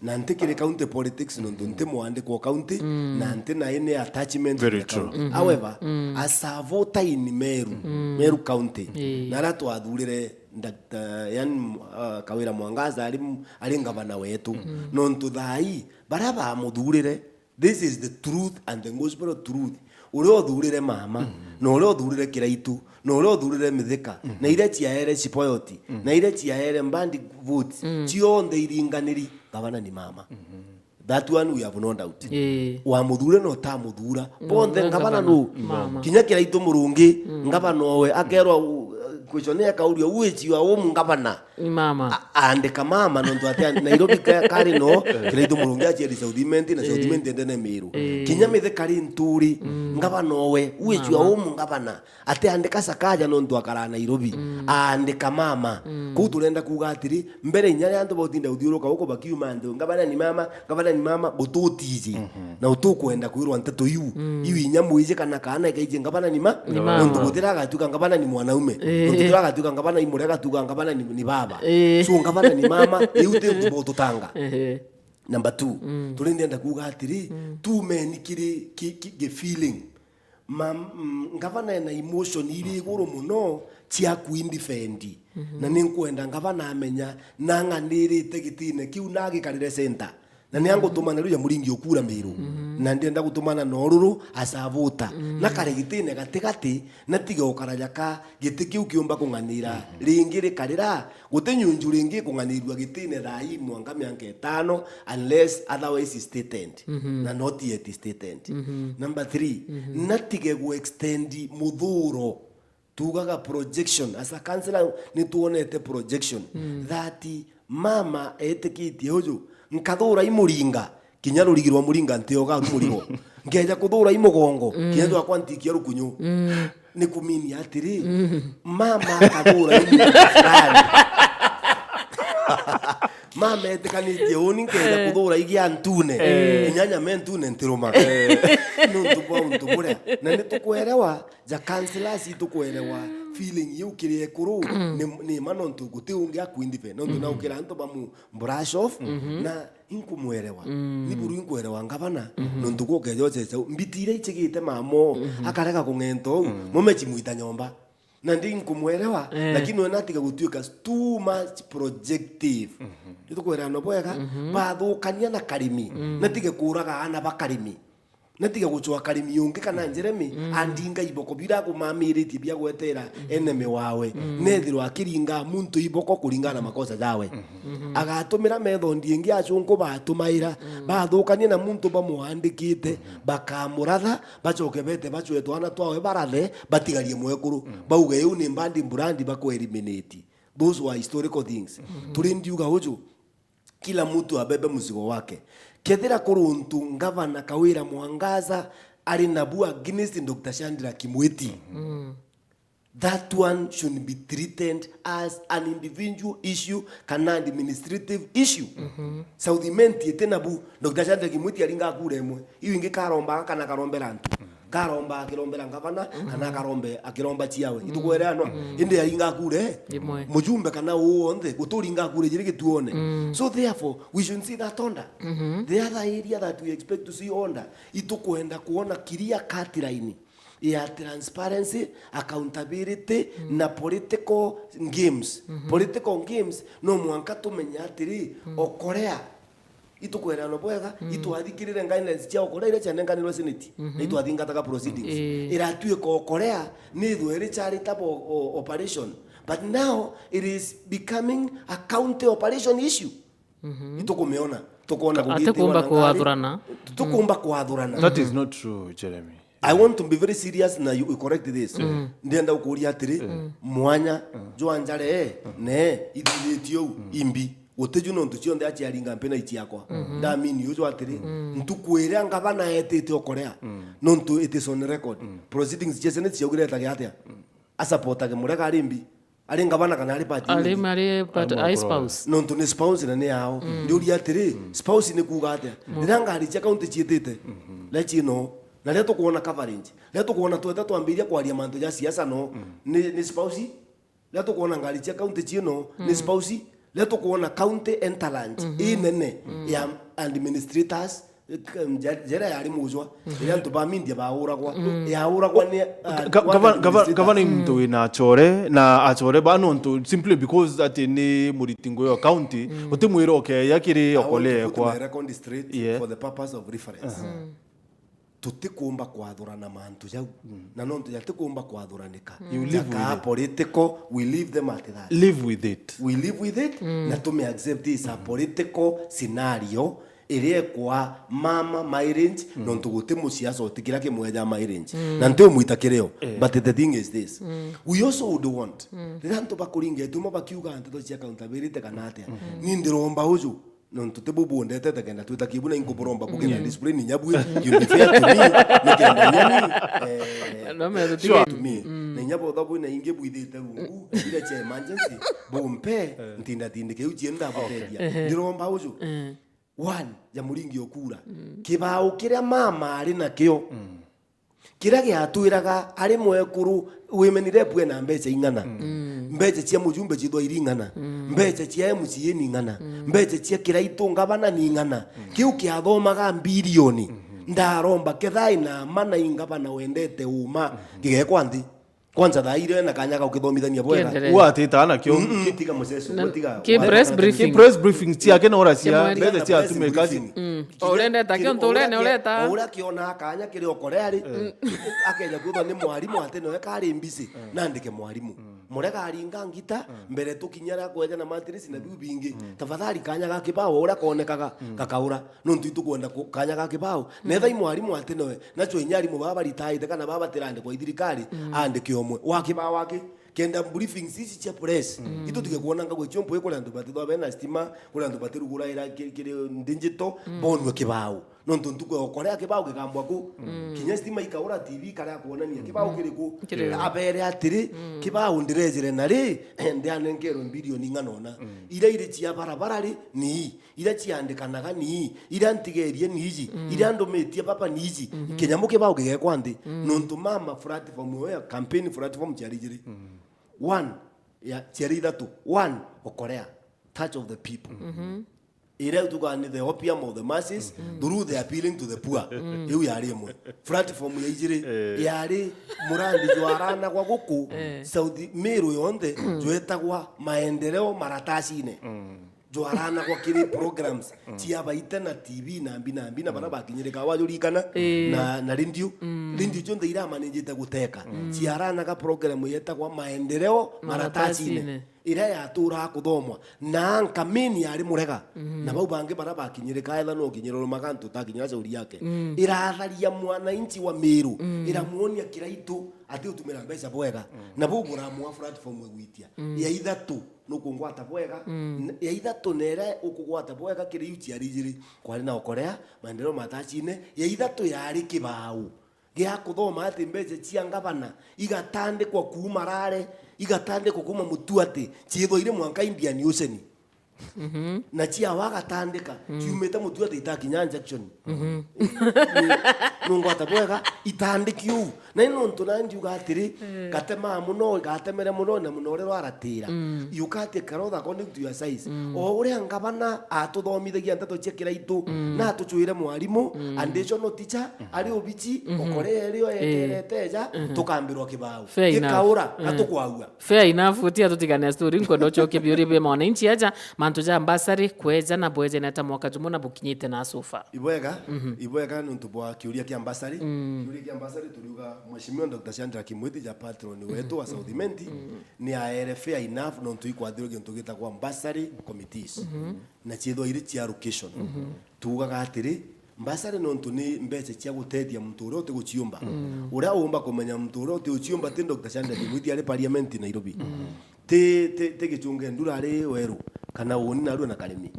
Na nti kiri county politics nontu nti mwandikwa o county, na nti na any attachment to the county. Very true. However, as a voter in Meru, Meru County, na aria twathurire Doctor, yani, uh, Kawira Mwangaza ari, ari ngavana wetu. Nontu thaa ii, baria bamuthurire, this is the truth and the gospel of truth. Uria uthurire mama, na uria uthurire Kiraitu, na uria uthurire Mithika, na iria ciaere Chipoyoti, na iria ciaere Mbadi votes, cionthe iringaniri, gavana ni mama. That one we have no doubt. Ii. Wamuthura na utamuthura, bonthe ngavana nu? Mama. Kinya Kiraitu Murungi, ngavana owe, akerwa, uh, question ya kauria, "Who is your home governor?" Ni mama. A-, aandika mama, nontu ati Nairobi ka-, kari no, Kiraitu Murungi aciari South Imenti, na South Imenti endene Miru. Ii. Kinya Mithika Linturi, ngavana owe, "Who is your home governor?" Atiandika Sakaja nontu akaraa Nairobi. Aandika mama. Kuu turenda kuuga atiri, mbere inya ria antu bautinda uthiuruka guku bakiuma antu, "Ngavana ni mama, ngavana ni mama," gututiji. Na utukwenda kwirwa nteto iu. Iu inya mwiji kana kaana ikaiji, "Ngavana ni ma-," ni mama. Nontu gutira agatuika ngavana ni mwanaume. Ii. Nontu gutira agatuika ngavana i muria agatuika ngavana ni, ni baba. Ii. So ngavana ni mama, iu ti untu bututanga. Ehe. Number two, mm, turi ndienda kuuga atiri, mm, tumeni kiri ki, ki, ki feeling. Ma, mm, ngavana ena emotion iri iguru muno cia kwindefend. Mhm. Na ni nkwenda ngavana amenya nang'anirite gitine kiu na agikarire center. Na ni angutumana riu ja Muringi ukura Miru. Mhm. Na ndienda gutumana na ururu acavuta. Mhm. Na kare gitine gatigati, na tige ukara jaka giti kiu kiumba kung'anira. Mhm. Ringi rikarira, guti nyunju ringi ikung'anirua gitine thaa ii mwanka mianka itano, unless otherwise stated. Mhm. Na not yet stated. Mhm. Number three, mhm, na tige gu extend muthuro. Tugaga projection. As a councillor, ni tuonete projection, mm, that mama etikitie uju, nkathura i muringa, kinya rurigi rwa muringa ntioga ru murigo. Ngeja kuthura i mugongo, mm, kinya jwakwa ntikia rukunyu. Mm. Ni kumini atiri, mm, mama akathura i muringa fulani. Mama etikanitie uni nkeja, eh, kuthura i gia ntune. Eh. Kinya nyama ntune ntiruma. Eh. Nuntu bwa untu buria. Na ni tukwerewa, ja councillors itukwerewa feeling iu kiri ekuru, ni, ni ma nontu guti ungi akuindive. Nontu, mhm, na ukira antu bamu brush off, mhm, na inkumwerewa. Mm. Ni buru inkwerewa ngavana, mhm, nontu gukeja uchecha u. Mbiti iria ichigite mamo, mhm, akarega kung'enta uu, mm, mume chimwita nyomba. Na ndi nkumwerewa, eh, lakini we natiga gutuika too much projective. Mhm. Nitukwirana bwega, mhm, bathukania na karimi. Mm. Natige kuraga aana ba karimi. Natige gucwa karimi ungi kana, mm, Jeremy, mm, andinga iboko bira kumamiritie bia gwetera, mm, enemy wawe. Mm. Nethirwa akiringa muntu iboko kuringana na makosa jawe. Mhm. Mhm. Agatumira method ingi acunku batumaira, mm, bathukanie na muntu bamuandikite, mhm, bakamuratha, bacoke bete bacwe twana twawe barathe, batigarie mwekuru. Mm. Bauge, "Iu ni mbandi mburandi bakwa eliminate." Those were historical things. Mhm. Turi ndiuga uju, kila mtu abebe mzigo wake. Kethira kuri untu ngavana Kawira Mwangaza ari nabu against Doctor Shadrack Mwiti, mm, that one should be treated as an individual issue kana administrative issue. Mhm. South Imenti iti nabu. Doctor Shadrack Mwiti aringa kura imwe. Iu ingi karombaga kana karombera antu. Karomba akirombera ngavana, mhm, kana akarombe, akiromba ciawe. Mm. Itukwere anwa. Mm. Indi aringa kura, eh? Imwe. Mujumbe kana uu wonthe, guturinga kura jiri gituone. Mm. So therefore, we should see that order. Mhm. The other area that we expect to see order, itukwenda kuona clear cut line ya transparency, accountability, mm, na political games. Mhm. Political games, no mwanka tumenye atiri, mm, Okolea, itukwerana bwega, mm, itwathikirire guidelines cia Okolea iria cianenganirwe Senate, mhm, na itwathingataga proceedings. Ii. Iratuika Okolea ni ithwe iri charitable o-, operation. But now it is becoming a county operation issue. Mhm. Itukumiona, tukona kugitwa na ngari. Atikumba kwathurana. Tukumba kwathurana. That is not true, Jeremy. I want to be very serious na you, you correct this. Mm. Ndienda gukuria atiri, mm, mwanya, mm, jwa njare, mm, ne ithithitio u, mm, imbi. Gutiju nontu cionthe aciaringa mpina iciakwa. Mhm. Ndamini uju atiri, mm, ntuku iria ngavana etite Okolea, mm, nontu it is on record. Mm. Proceedings cia Senate ciaugire etage atia? Mm. Asapotage Murega ari mbi. Ari ngavana kana ari party? Ari, ari part, ari spouse. Nontu ni spouse na ni yao. Mm. Ndiuria atiri, mm, spouse ni kuuga atia? Mm. Riria ngari cia county ciitite, mhm, na ciino, na riria tukwona coverage, riria tukwona tweta twambiria kwaria mantu ja siasa no, mm, ni, ni spouse. Riria tukwona ngari cia county ciino, ni, mm, spouse. Riria tukwona county entourage, mhm, inene, mm, ya administrators, Nje-, njera yari mujwa, mhm, iria antu ba media bauragwa, mm, yauragwa ni, ah, ga-, ga-, gavana, gavana, gavana ni muntu wina achore, na achore ba nontu simply because ati ni muriti ngugi wa county, mm, utimwira okeya kiri Okolea kwa. Record straight, yeah, for the purpose of reference. Aha. Mm. Tutikumba kwathurana mantu jau. Mm. Na nontu jatikumba kwathuranika. Mm. You live with it. Political, we leave them at that. Live with it. We live with it, mm, na tume accept is a, mm, political scenario iria ikwa mama mileage, mm, nontu guti musiasa utikira kimweja mileage. Mm. Na nti umwita kirio, eh, but the thing is this. Mm. We also would want, mm, riria antu bakuringa ituma bakiuga nteto cia accountability kana atia, mm, ni ndiromba uju, nontu ti bu bundetete kenda twita kibu na inkuburomba buge na, mm, discipline inya bwi, you be fair to me, nikenda inya ni, eh, no me tutige to me. Mm. Na inya botha bwina ingi bwithite rungu, iria cia emergency, bumpe, eh, ntinda tindike iu cienda buteria. Okay. Ehe. Ndiromba uju. Eh. One, ja muringi okura. Mm. Kibao kiria mama ari nakio. Mm. Kiria giatwiraga ari mwekuru, women rep ena mbeca ing'ana. Mm. Mbeca cia mujumbe cithwa iri ing'ana. Mm. Mbeca cia M C A ni ng'ana. Mbeca cia Kiraitu ngavana ni ng'ana. Kiu kiathomaga mbirioni. Ndaromba kethai na mana i ngavana wendete uma. Gigekwa nthi. Kwanza thaa iria na kanya ga ukithomithania bwega. Kiendelee. Uatita na kio. Mm-mm, tiga muceso, Na tiga ki wa- press ki briefing. Press briefing ciake no ora cia Kimweri. Mbeca cia Press atumika ci. Briefing. Mm. Kinya Urendeta kiri- kio nturene ura kia- ureta. Ura kiona kanya kiri okore ari. Akeja kwithwa ni mwarimu ati no ekari mbisi. Nandike mwarimu. Murega aringa ngita, mbere tukinya ra kweja na matrisi na biu bingi. Tafadhali kanya ga kibao ura konekaga gakaura. Nontu itukwenda ku- kanya ga kibao. Netha i mwarimu ati noe, nacio inya arimu baba baritaite kana baba batirandikwa ithirikari, andike umwe. Wa kibao aki, kenda briefings ici cia press. Itu tige kuona ngagwe ciompo kuri antu batithwa bena stima, kuri antu batiruguraira ki- kiri digital, bonwe kibao. Nontu ntuku ya ukorea kibao gikambwa ku. Kinya stima ikaura, T V ikaria kuonania kibao kiri ku. Kiri ku. Abere atiri, kibao ndirejire na ri, ndianenkerwe mbirioni ng'ana ona. Iria iri cia barabara ri, ni ii. Iria ciandikanaga ni ii, iria ntigerie ni iji, iria ndumitie baba ni iji. Kinyamu kibao gigekwa nthi. Nontu mama platform io ya campaign platform ciari ijiri. One, ya, ciari ithatu. One, okorea, touch of the people. Iria tukaga ni the opium of the masses through the appealing to the poor. Iu yari imwe. Platform ya ijiri yari murandi jwaranagwa guku South Meru yonthe jwetagwa maendeleo maratasine. Jwaranagwa kiri programs cia baite na T V na mbi na mbi na bara bakinyirika wajurikana na, na radio. Radio cionthe iramanijite guteka. Ciaranaga program yetagwa maendeleo maratasine. Maratasine. Iria yaturaga kuthomwa na nkamini yari murega. Na bau bangi bara bakinyirika etha no kinyiriro makantu takinyira shauri yake. Iratharia mwananchi wa Meru, iramuonia Kiraitu ati utumira mbeca bwega. Na bau buramwa platform egwitia. Ya ithatu nukungwata bwega. N- ya ithatu nere ukugwata bwega kiri iu ciari ijiri. Kwari na okorea, maendeleo matachine. Ya ithatu yari kibao gia kuthoma ati mbeca cia ngavana igatandikwa kuuma rare, igatandikwa kuuma mutuati, ciithwa iri mwanka Indian Ocean. Na ciawa agatandika, ciumite mutuati itakinya injection. Ni- nungwata bwega, itandiki uu. Na ni nontu na ndiuga atiri, gatemaa muno, gatemere muno, na muno uria rwaratira. You can't take growth according to your size. O uria ngavana atuthomithagia nteto cia Kiraitu, na atucwire mwarimu, additional teacher, ari obici, okore erio eterete eja, tukambirwa kibao. Fair enough. Gikaura, gatukwagua. Fair enough, utia tutigane story, nkwenda ucokie biuria bia mwananchi aja, mantu ja mbasari, kweja na bweja neta mwaka jumu na bukinyite na sofa. Ibwega, ibwega nontu bwa kiuria kia mbasari. Kiuria kia mbasari turiuga Mheshimiwa Doctor Shadrack Mwiti ja patron wetu wa South Imenti, ni aere fair enough nontu ikwathirwe gintu gitagwa mbasari committees. Na ciithwa iri cia allocation. Tuugaga atiri, mbasari nontu ni mbeca cia gutethia muntu uria utiguciumba. Uria uumba kumenya muntu uria utiguciumba ti Doctor Shadrack Mwiti ari parliament Nairobi. Ti, ti, ti Gichunge Ndura ari Weru, kana Uuni narua na Karimi.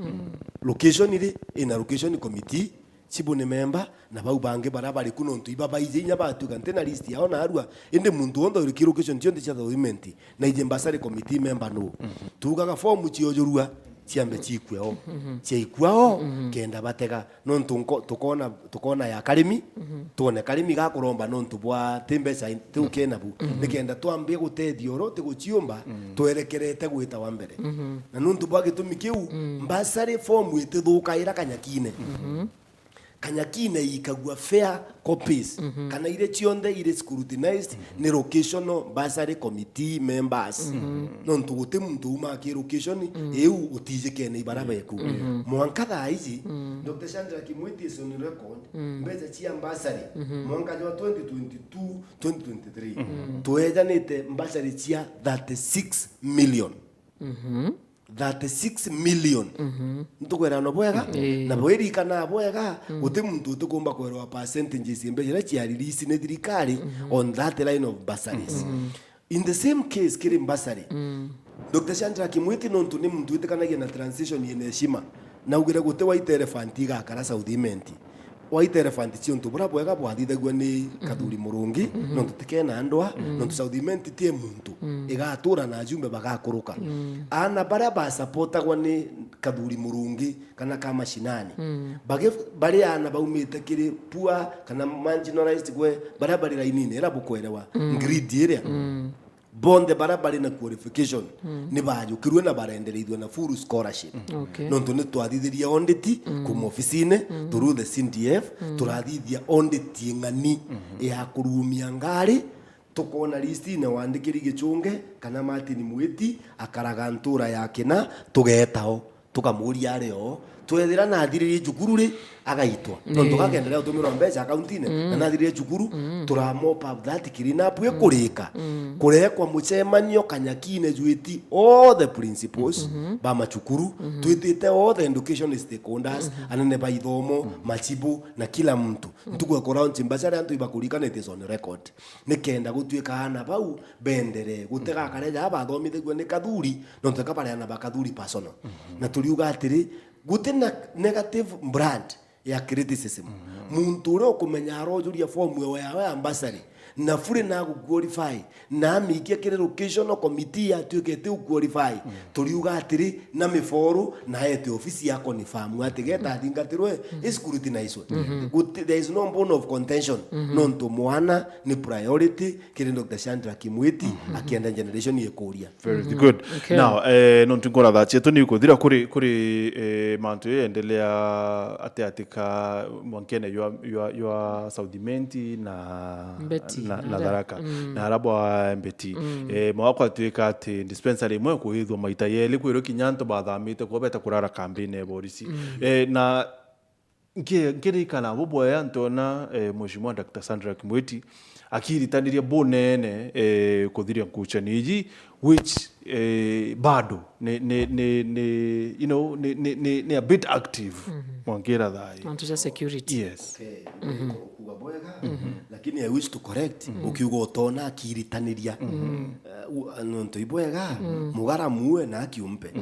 Location iri, ina location committee, chibu ni memba, na bau bangi bara bari ku nontu iba baije inya batuika nti na list yao narua, indi muntu wonthe uri ki location cionthe cia South Imenti, na ije mbasari committee member nu. Tuugaga fomu ciojurua, ciambe ciikue o. Ciaikua o, kenda batega. Nontu nko-, tukona, tukona ya Karimi, twone Karimi gakuromba nontu bwa ti mbeca in-, ti ukena bu. Nikenda twambie gutethia uria utiguciumba, twerekerete gwita wa mbere. Na nontu bwa gitumi kiu, mbasari fomu itithukaira kanyakine. Kanyakine ikagua fair copies, kana iria cionthe iri scrutinized ni locational bursary committee members. Nontu guti muntu umaa ki location iu utijikene ibara beku. Mwanka thaa iji, Doctor Shadrack Mwiti is on record, mbeca cia bursary, mwanka jwa twenty twenty-two, twenty twenty-three, twejanite bursary cia thirty-six million. Thirty-six million. Ntukwerana bwega? Ii. Na bwirikana bwega, guti muntu utikumba kwerwa percentages cia mbeca iria cia release ni thirikari on that line of bursaries. In the same case, kiri bursary, Doctor Shadrack Mwiti nontu ni muntu witikanagia na transition yina heshima, naugire guti White Elephant igakara South Imenti. White Elephant ciontu buria bwega bwathithagua ni Kathuri Murungi, nontu tikena ndwa, nontu South Imenti ti muntu, igatura na ajumbe bagakuruka. Aana baria basupportagwa ni Kathuri Murungi kana ka mashinani, bagi-, bari aana baumite kiri poor kana marginalized gwe, baria bari rainine, ira bukwerewa, greed iria. Bonthe bara bari na qualification ni bajukirwe na barendereithua na full scholarship. Okay. Nontu ni twathithirie audit kuma ofisine through the C D F, turathithia audit ing'ani ya kurumia ngari, tukona listine wandikiri Gichunge kana Martin Mwiti akaraga ntura ya Kina, tugeetao. Tukamuria ari o, twethira nathiririe cukuru ri, agaitwa. Nontu gakenderea gutumirwa mbeca akaunti-ine, na nathiririe cukuru, tura mop up that clean up ikurika. Kurekwa mucemanio Kanyakine jwiti all the principals ba macukuru, twitite all the education stakeholders, anene ba ithomo, machibu, na kila mtu. Ntuku ya kulaunch mbacari antu ibakurikana, it is on record. Nikenda gutuika aana bau benderee gutega akareja bathomithagua ni Kathuri, nontu eka bari aana ba Kathuri personal. Na turiuga atiri, guti na negative brand ya criticism. Muntu uria ukumenya arojuria form eo yawe ya bursary, na fully na guqualify, na amikia kiri locational committee yatuika iti uqualify, turiuga atiri, na miforu, na ete ofisi ya confirm ati geta athingatirwe, i scrutinizwe. Guti, there is no bone of contention, nontu mwana ni priority kiri Doctor Shadrack Mwiti, akienda generation ikuria. Very good. Okay. Now, eh, nontu nkora that yetu ni kuthira kuri, kuri, eh, mantu yendelea ati ati ka mwankene ywa, ywa, ywa South Imenti na Mbeti, na, na na Tharaka. Na ara bwa Mbeti. Eh, mwaka twika ati dispensary imwe kuithwa maita yeli kwirwo kinya antu bathamite kuo beta kurara kambini ya borisi. Eh, na Nki-, nkirikana bubwega ntoona, eh, Mheshimiwa Doctor Shadrack Mwiti akiritaniria bunene, eh, kuthiria nkuchani iji, which, eh, bado ni, ni, ni, ni, you know, ni, ni, ni, ni a bit active mwankira thai. Mantu ja security. Yes. Okay, kuga bwega, lakini I wish to correct, ukiuga utoona akiritaniria. Eh, u-, nontu ibwega, mugara muue na akiumpe.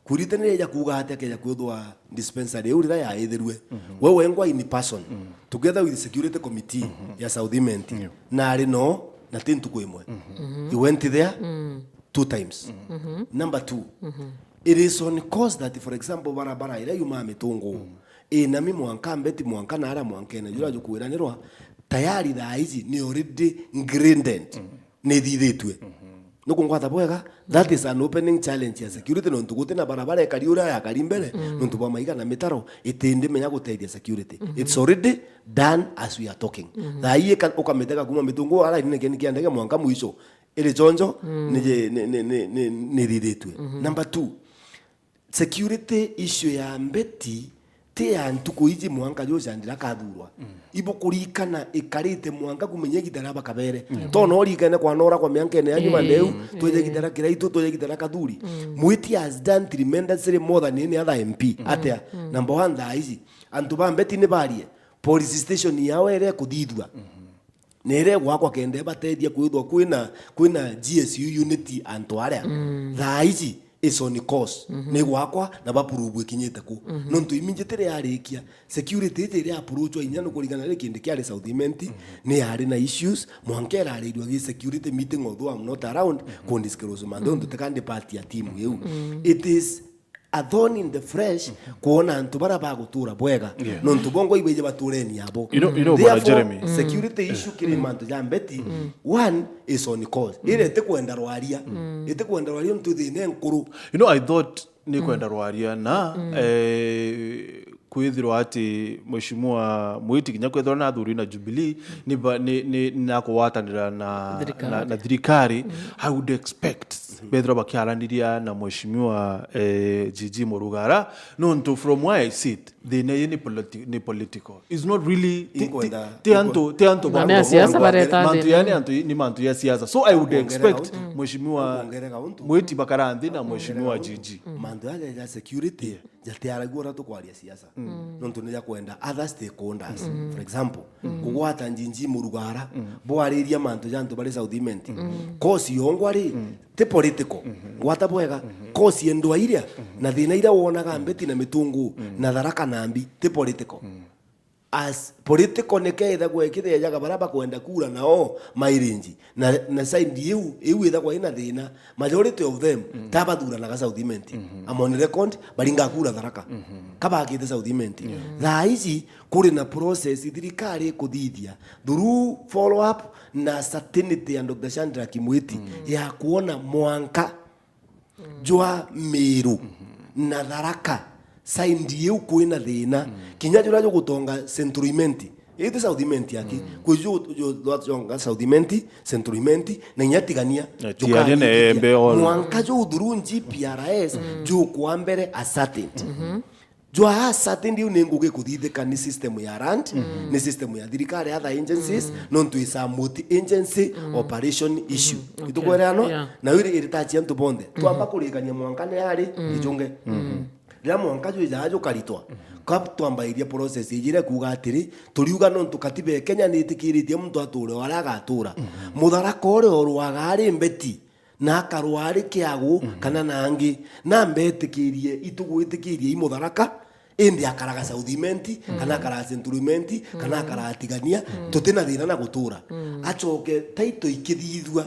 Kuritaniria ja kuuga ati akeja kwithwa dispensary iu riria yaithirue, we wengwa in person, together with the security committee ya South Imenti, na ari no, na ti ntuku imwe. He went there two times. Number two, it is on cause that, for example, barabara iria yumaa Mitungu, inami mwanka Mbeti, mwanka na aria mwankene jura jukwiranirwa, tayari thaa iji ni already graded. Ni ithithitue. Nukungwata bwega? That is an opening challenge ya security, nontu guti na barabara ikari uria yakari mbere, nontu bwa maiga na mitaro, itindi menya gutethia security. It's already done as we are talking. Thaa ii ika-, ukamitega kuma Mitungu ara irinekeni kia ndege mwanka mwisho. Iri chonjo, ni je-, ni, ni, ni, ni, ni ithithitue. Number two, security issue ya Mbeti ti ya ntuku iji mwanka jucandira kathurwa. Ibukurikana ikarite mwanka kumenya igita ria bakabere. Tona urikane kwanora kwa miankene ya nyuma ndeu, tweja igita ria Kiraitu, tweja igita ria Kathuri. Mwiti has done tremendously more than any other M P. Atia? Number one, thaa iji, antu ba Mbeti ni barie, police station yao ere kuthithua. Na iria igwakwa kenda ibatethia kwithwa kwina, kwina G S U unit antu aria. Thaa iji is on course. Ni gwakwa na bapurubwe ikinyite ku. Nontu iminjitire yarikia, security iji iria approachwa inya nukurigana ri kindi kiari South Imenti, ni yari na issues, mwanka irarirwa gi security meeting, although I'm not around, kundisclose manthe, nontu tikandi part ya team iu. It is a thorn in the flesh, kwona antu bara bagutura bwega, nontu bongwa ibeje batureni abo. You know, you know, Bwana Jeremy. Security issue kiri mantu ja Mbeti, one is on cause. Ire itikwenda rwaria. Itikwenda rwaria ntu thina nkuru. You know, I thought ni kwenda rwaria na, eh, kwithirwa ati Mheshimiwa Mwiti kinya kwithirwa na athuri na Jubilee, ni ba-, ni, ni, ni nakugwatanira na, na, na thirikari, I would expect bethirwa bakiaraniria na Mheshimiwa, eh, Gigi Murugara, nontu from where I sit, thina ii ni politi-, ni political. It's not really, ti, ti, Inkwenda, ti antu, ti antu ba mantu ya siasa bareta mantu thina. Yani antu ni mantu ya siasa. So I would expect Mheshimiwa Mwiti bakara nthi na Mheshimiwa Gigi. Mantu ya, ya security. Jatiaragua uria tukwaria siasa. Nontu ni ja kwenda other stakeholders. For example, kugwata Gigi Murugara, bwariria mantu ja antu bari South Imenti. Kosi yongwa ri, ti political. Gwata bwega, kosi endwa iria, na thina iria wonaga Mbeti na Mitungu, na Tharaka na Mbi, ti political. as political nikeethagwa ikithiajaga baria bakwenda kura nao mairinji. Na, na side iu, iu ithagwa ina thina. Majority of them, tabathuranaga South Imenti. I'm on record, baringa kura Tharaka. Kabakite South Imenti. Thaa ici, kuri na process thirikari ikuthithia through follow up na certainty ya Doctor Shadrack Mwiti ya kuona mwanka jwa Meru na Tharaka, side iu kwina thina. Kinya juria jugutonga Central Imenti, iti South Imenti aki, kwi ju-, ju-, jugutonga South Imenti, Central Imenti, na inya Tigania, na Tigania na jukarikithia. Embe all. Mwanka ju through G P R S, jukwa mbere a certainty. Jwa a certainty iu ni ngugi kuthithika ni system ya land, ni system ya thirikari, other agencies, nontu is a multi-agency operation issue. Okay. Itukwerana? Yeah. Na iri iritachia antu bonthe. Twamba kurikania mwanka ni ari, gichunge. Riria mwanka jwijaga jukaritwa, ka twambairia process iji iria kuuga atiri, turiuga nontu katiba ya Kenya ni itikiritie muntu ature o aria agatura. Mutharaka uria urwaga ari mbeti, na akarwa ari kiagu kana na angi, na mbetikirie itugwitikirie i Mutharaka, indi akaraga South Imenti, kana akaraga Central Imenti, kana akaraga Tigania, tutina thina na gutura. Acoke title ikithithua,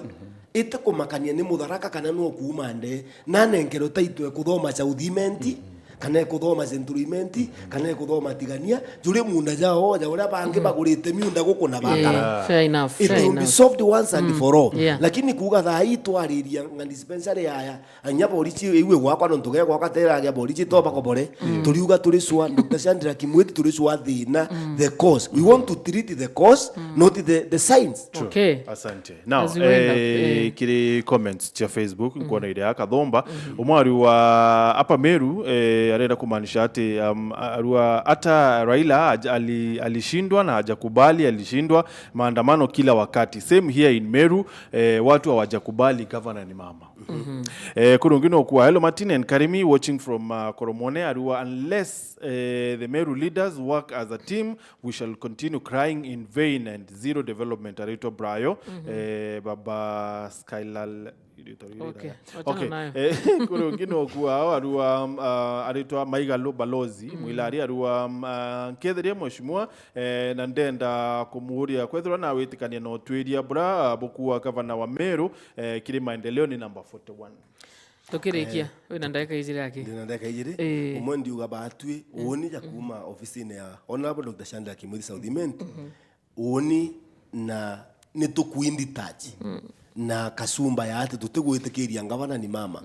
itikumakania ni Mutharaka kana no kuuma nde, na nenkerwe title ekuthoma South Imenti, kana ekuthoma Central Imenti, kana ekuthoma Tigania, juri munda jao ja uria bangi bagurite miunda guku na bakara. Eh, fair enough, it fair will be enough. Solved once and for all. Yeah. Lakini kuuga thaa ii twariria nga dispensary yaya, anya borichi iwe gwakwa nontu ge gwakwa teragia borichi to bakobore. Turiuga turi sure, Doctor Shadrack Mwiti, turi sure thina, the cause. We want to treat the cause, not the, the signs. True. Okay. Asante. Now, as we wind up, eh, eh, kiri comments cia Facebook, nkwona iria Kathomba. Umwe ariuga, hapa Meru, eh, arenda kumaanisha ati, um, ariuga, hata Raila aj-, ali-, alishindwa na hajakubali alishindwa, maandamano kila wakati. Same here in Meru, eh, watu hawajakubali governor ni mama. Eh, kuri ungi no kuwa, hello Martin and Karimi, watching from, uh, Koromone, ariuga, unless, eh, the Meru leaders work as a team, we shall continue crying in vain and zero development, aritwa Brayo, eh, baba Skylal, okay, wachana nayo. Eh, kuri ungi no kuwa, ariuga, um, uh, aritwa Maigalu Balozi, Mwilari, ariuga, um, uh, nketheria mheshimiwa, eh, na ndenda kumuuria, kwethirwa na witikania na utwiria bura, uh, bukuwa gavana wa Meru, eh, kiri maendeleo ni number forty-one. Tukirikia, eh, wina ndagika ijiri aki? Ndina ndagika ijiri. Eh. Umwe ndiuga batwi, uuni ja kuuma ofisini ya Honorable Doctor Shadrack Mwiti South Imenti, uuni na ni tukwinditouch na kasumba ya ati tutigwitikiria ngavana ni mama.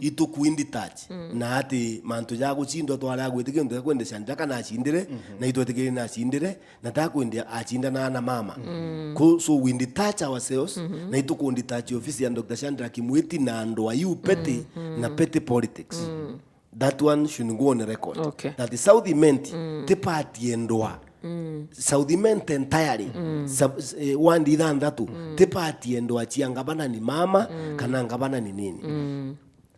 Itukwinditouch na ati mantu ja gucindwa twari agwitikiria ntu kwendesha ndaka na acindire, na itwetikirie na acindire, na ta kwindia acindana na mama. Ku-, so we detach ourselves, na ituku detach ofisi ya Doctor Shadrack Mwiti na andu a you petty na petty politics. That one should go on record. Okay. That South Imenti ti party endwa. South Imenti entirely. Sub-, eh, ward ithanthatu ti party endwa cia ngavana ni mama kana ngavana ni nini.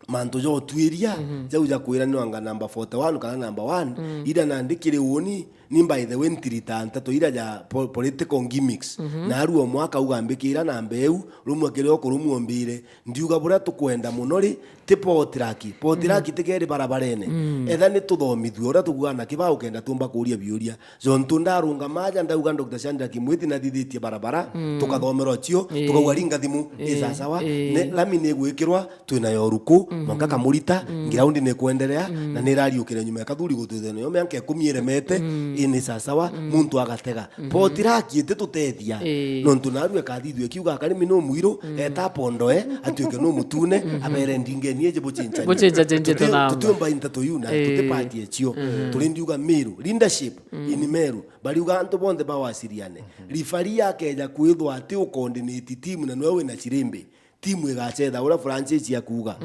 Mantu ja utwiria, jau ja kwira ni wanga number forty-one kana number one, ira nandi kiri uuni, ni by the way ntirita nteto ira ja po-, political gimmicks. Na aru o mwaka uga mbikira namba iu, rumwe kiri o kurumwa mbire, ndiuga buria tukwenda muno ri, ti Potiraki. Potiraki ti keri barabarene. Etha ni tuthomithue uria tukuga na kibao kenda tumba kuria biuria. Jontu ndarungama aja ndauga Doctor Shadrack Mwiti nathithitie barabara, tukathomerwa cio, tukauga ringa thimu, i sasawa, ne, lami ni igwikirwa, twina yo ruku, mwanka Kamurita, ground ni kwenderea, na ni irariukire nyuma ya Kathuri gutwithia nayo mianka ikumi iremete, i ni sasawa, muntu agatega. Potiraki iti tutethia, nontu naru ekathithua ikiuga Karimi no mwiru, eta pondoe, atuike no mutune, abere ndingeni iji buchinchanie. Buchinchanie tuti-, namba. Tutiumba into to you na tutipatie cio. Turi ndiuga Meru, leadership in Meru, bariuga antu bonthe bawasiriane. Referee akeja kwithwa ati ucoordinate team na nwe wina chirimbi. Timu igacetha uria Francis akuuga.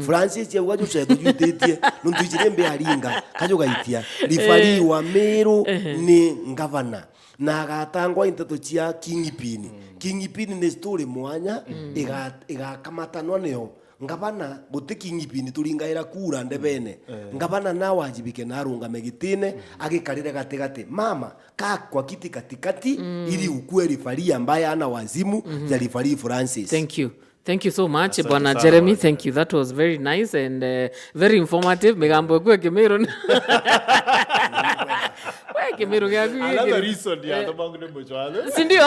Francis auga jucetho jwititie, nontu ichirimbi aringa, kajugaitia. Referee wa Meru ni ngavana. Na agatangwa i nteto cia Kingpin. Kingpin ni story mwanya, iga-, igakamatanwa nio. Ngavana, guti Kingpin turingaira kura ndebene. Ngavana na wajibike na arungame gitine, agikarire gatigati. Mama, kaa kwa kiti katikati, ili ukue referee ambaye ana wazimu ya referee Francis. Thank you. Thank you so much, Bwana Jeremy. Thank you. That was very nice and, uh, very informative. Migambo ekwe Kimiru. Kimiru giaku giki. Another reason ya the bank ni mucho. Si ndio?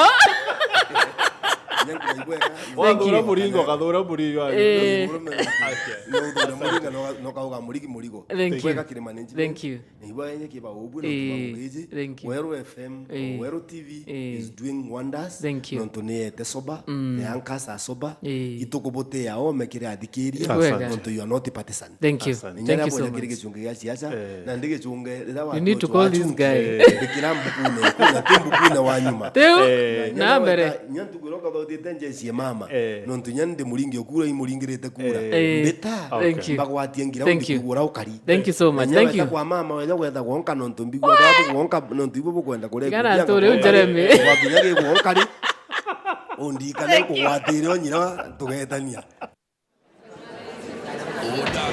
Nyangu naigweka. Wathura muringo, kathura muringo. Eh. Murume. No uthura muringo, no, no kauga murigi murigo. Thank you. Gweka kiri management. Thank you. Naigwa yenye kiba ubu na Eh, tuma muriji. Thank you. Weru F M, Eh. Weru T V Eh. is doing wonders. Thank you. Nontu ni ete soba, Mm. the anchors are sober. Eh. Itukubutia ome kiri athikiria. Wega. Nontu you are not partisan. Thank you. Asante. Thank you so much. Kiri gichungi gia siasa, Eh. na ndi gichungi riria You need to call this guy. Ndikira mbukune, kuna ti mbukune wa nyuma. Teu, Eh. na mbere. Nya ntuku iria ukathothiete njeshi ya mama. Eh. Nontu nya ndi muringi okura, imuringirite kura. Eh. Mbita. Thank you. Mbagwatie ngira Thank you. Mbigura ukari. Thank you so much. Thank you. Kwa mama, wenya gwetha gwonka nontu mbigua babu gwonka nontu ibo bukwenda kuria. Tigana nkuria tu riu ngoma. Jeremy. Gwakinya gi gwonka ri. Undikane kugwatire onyira tugetania. Oda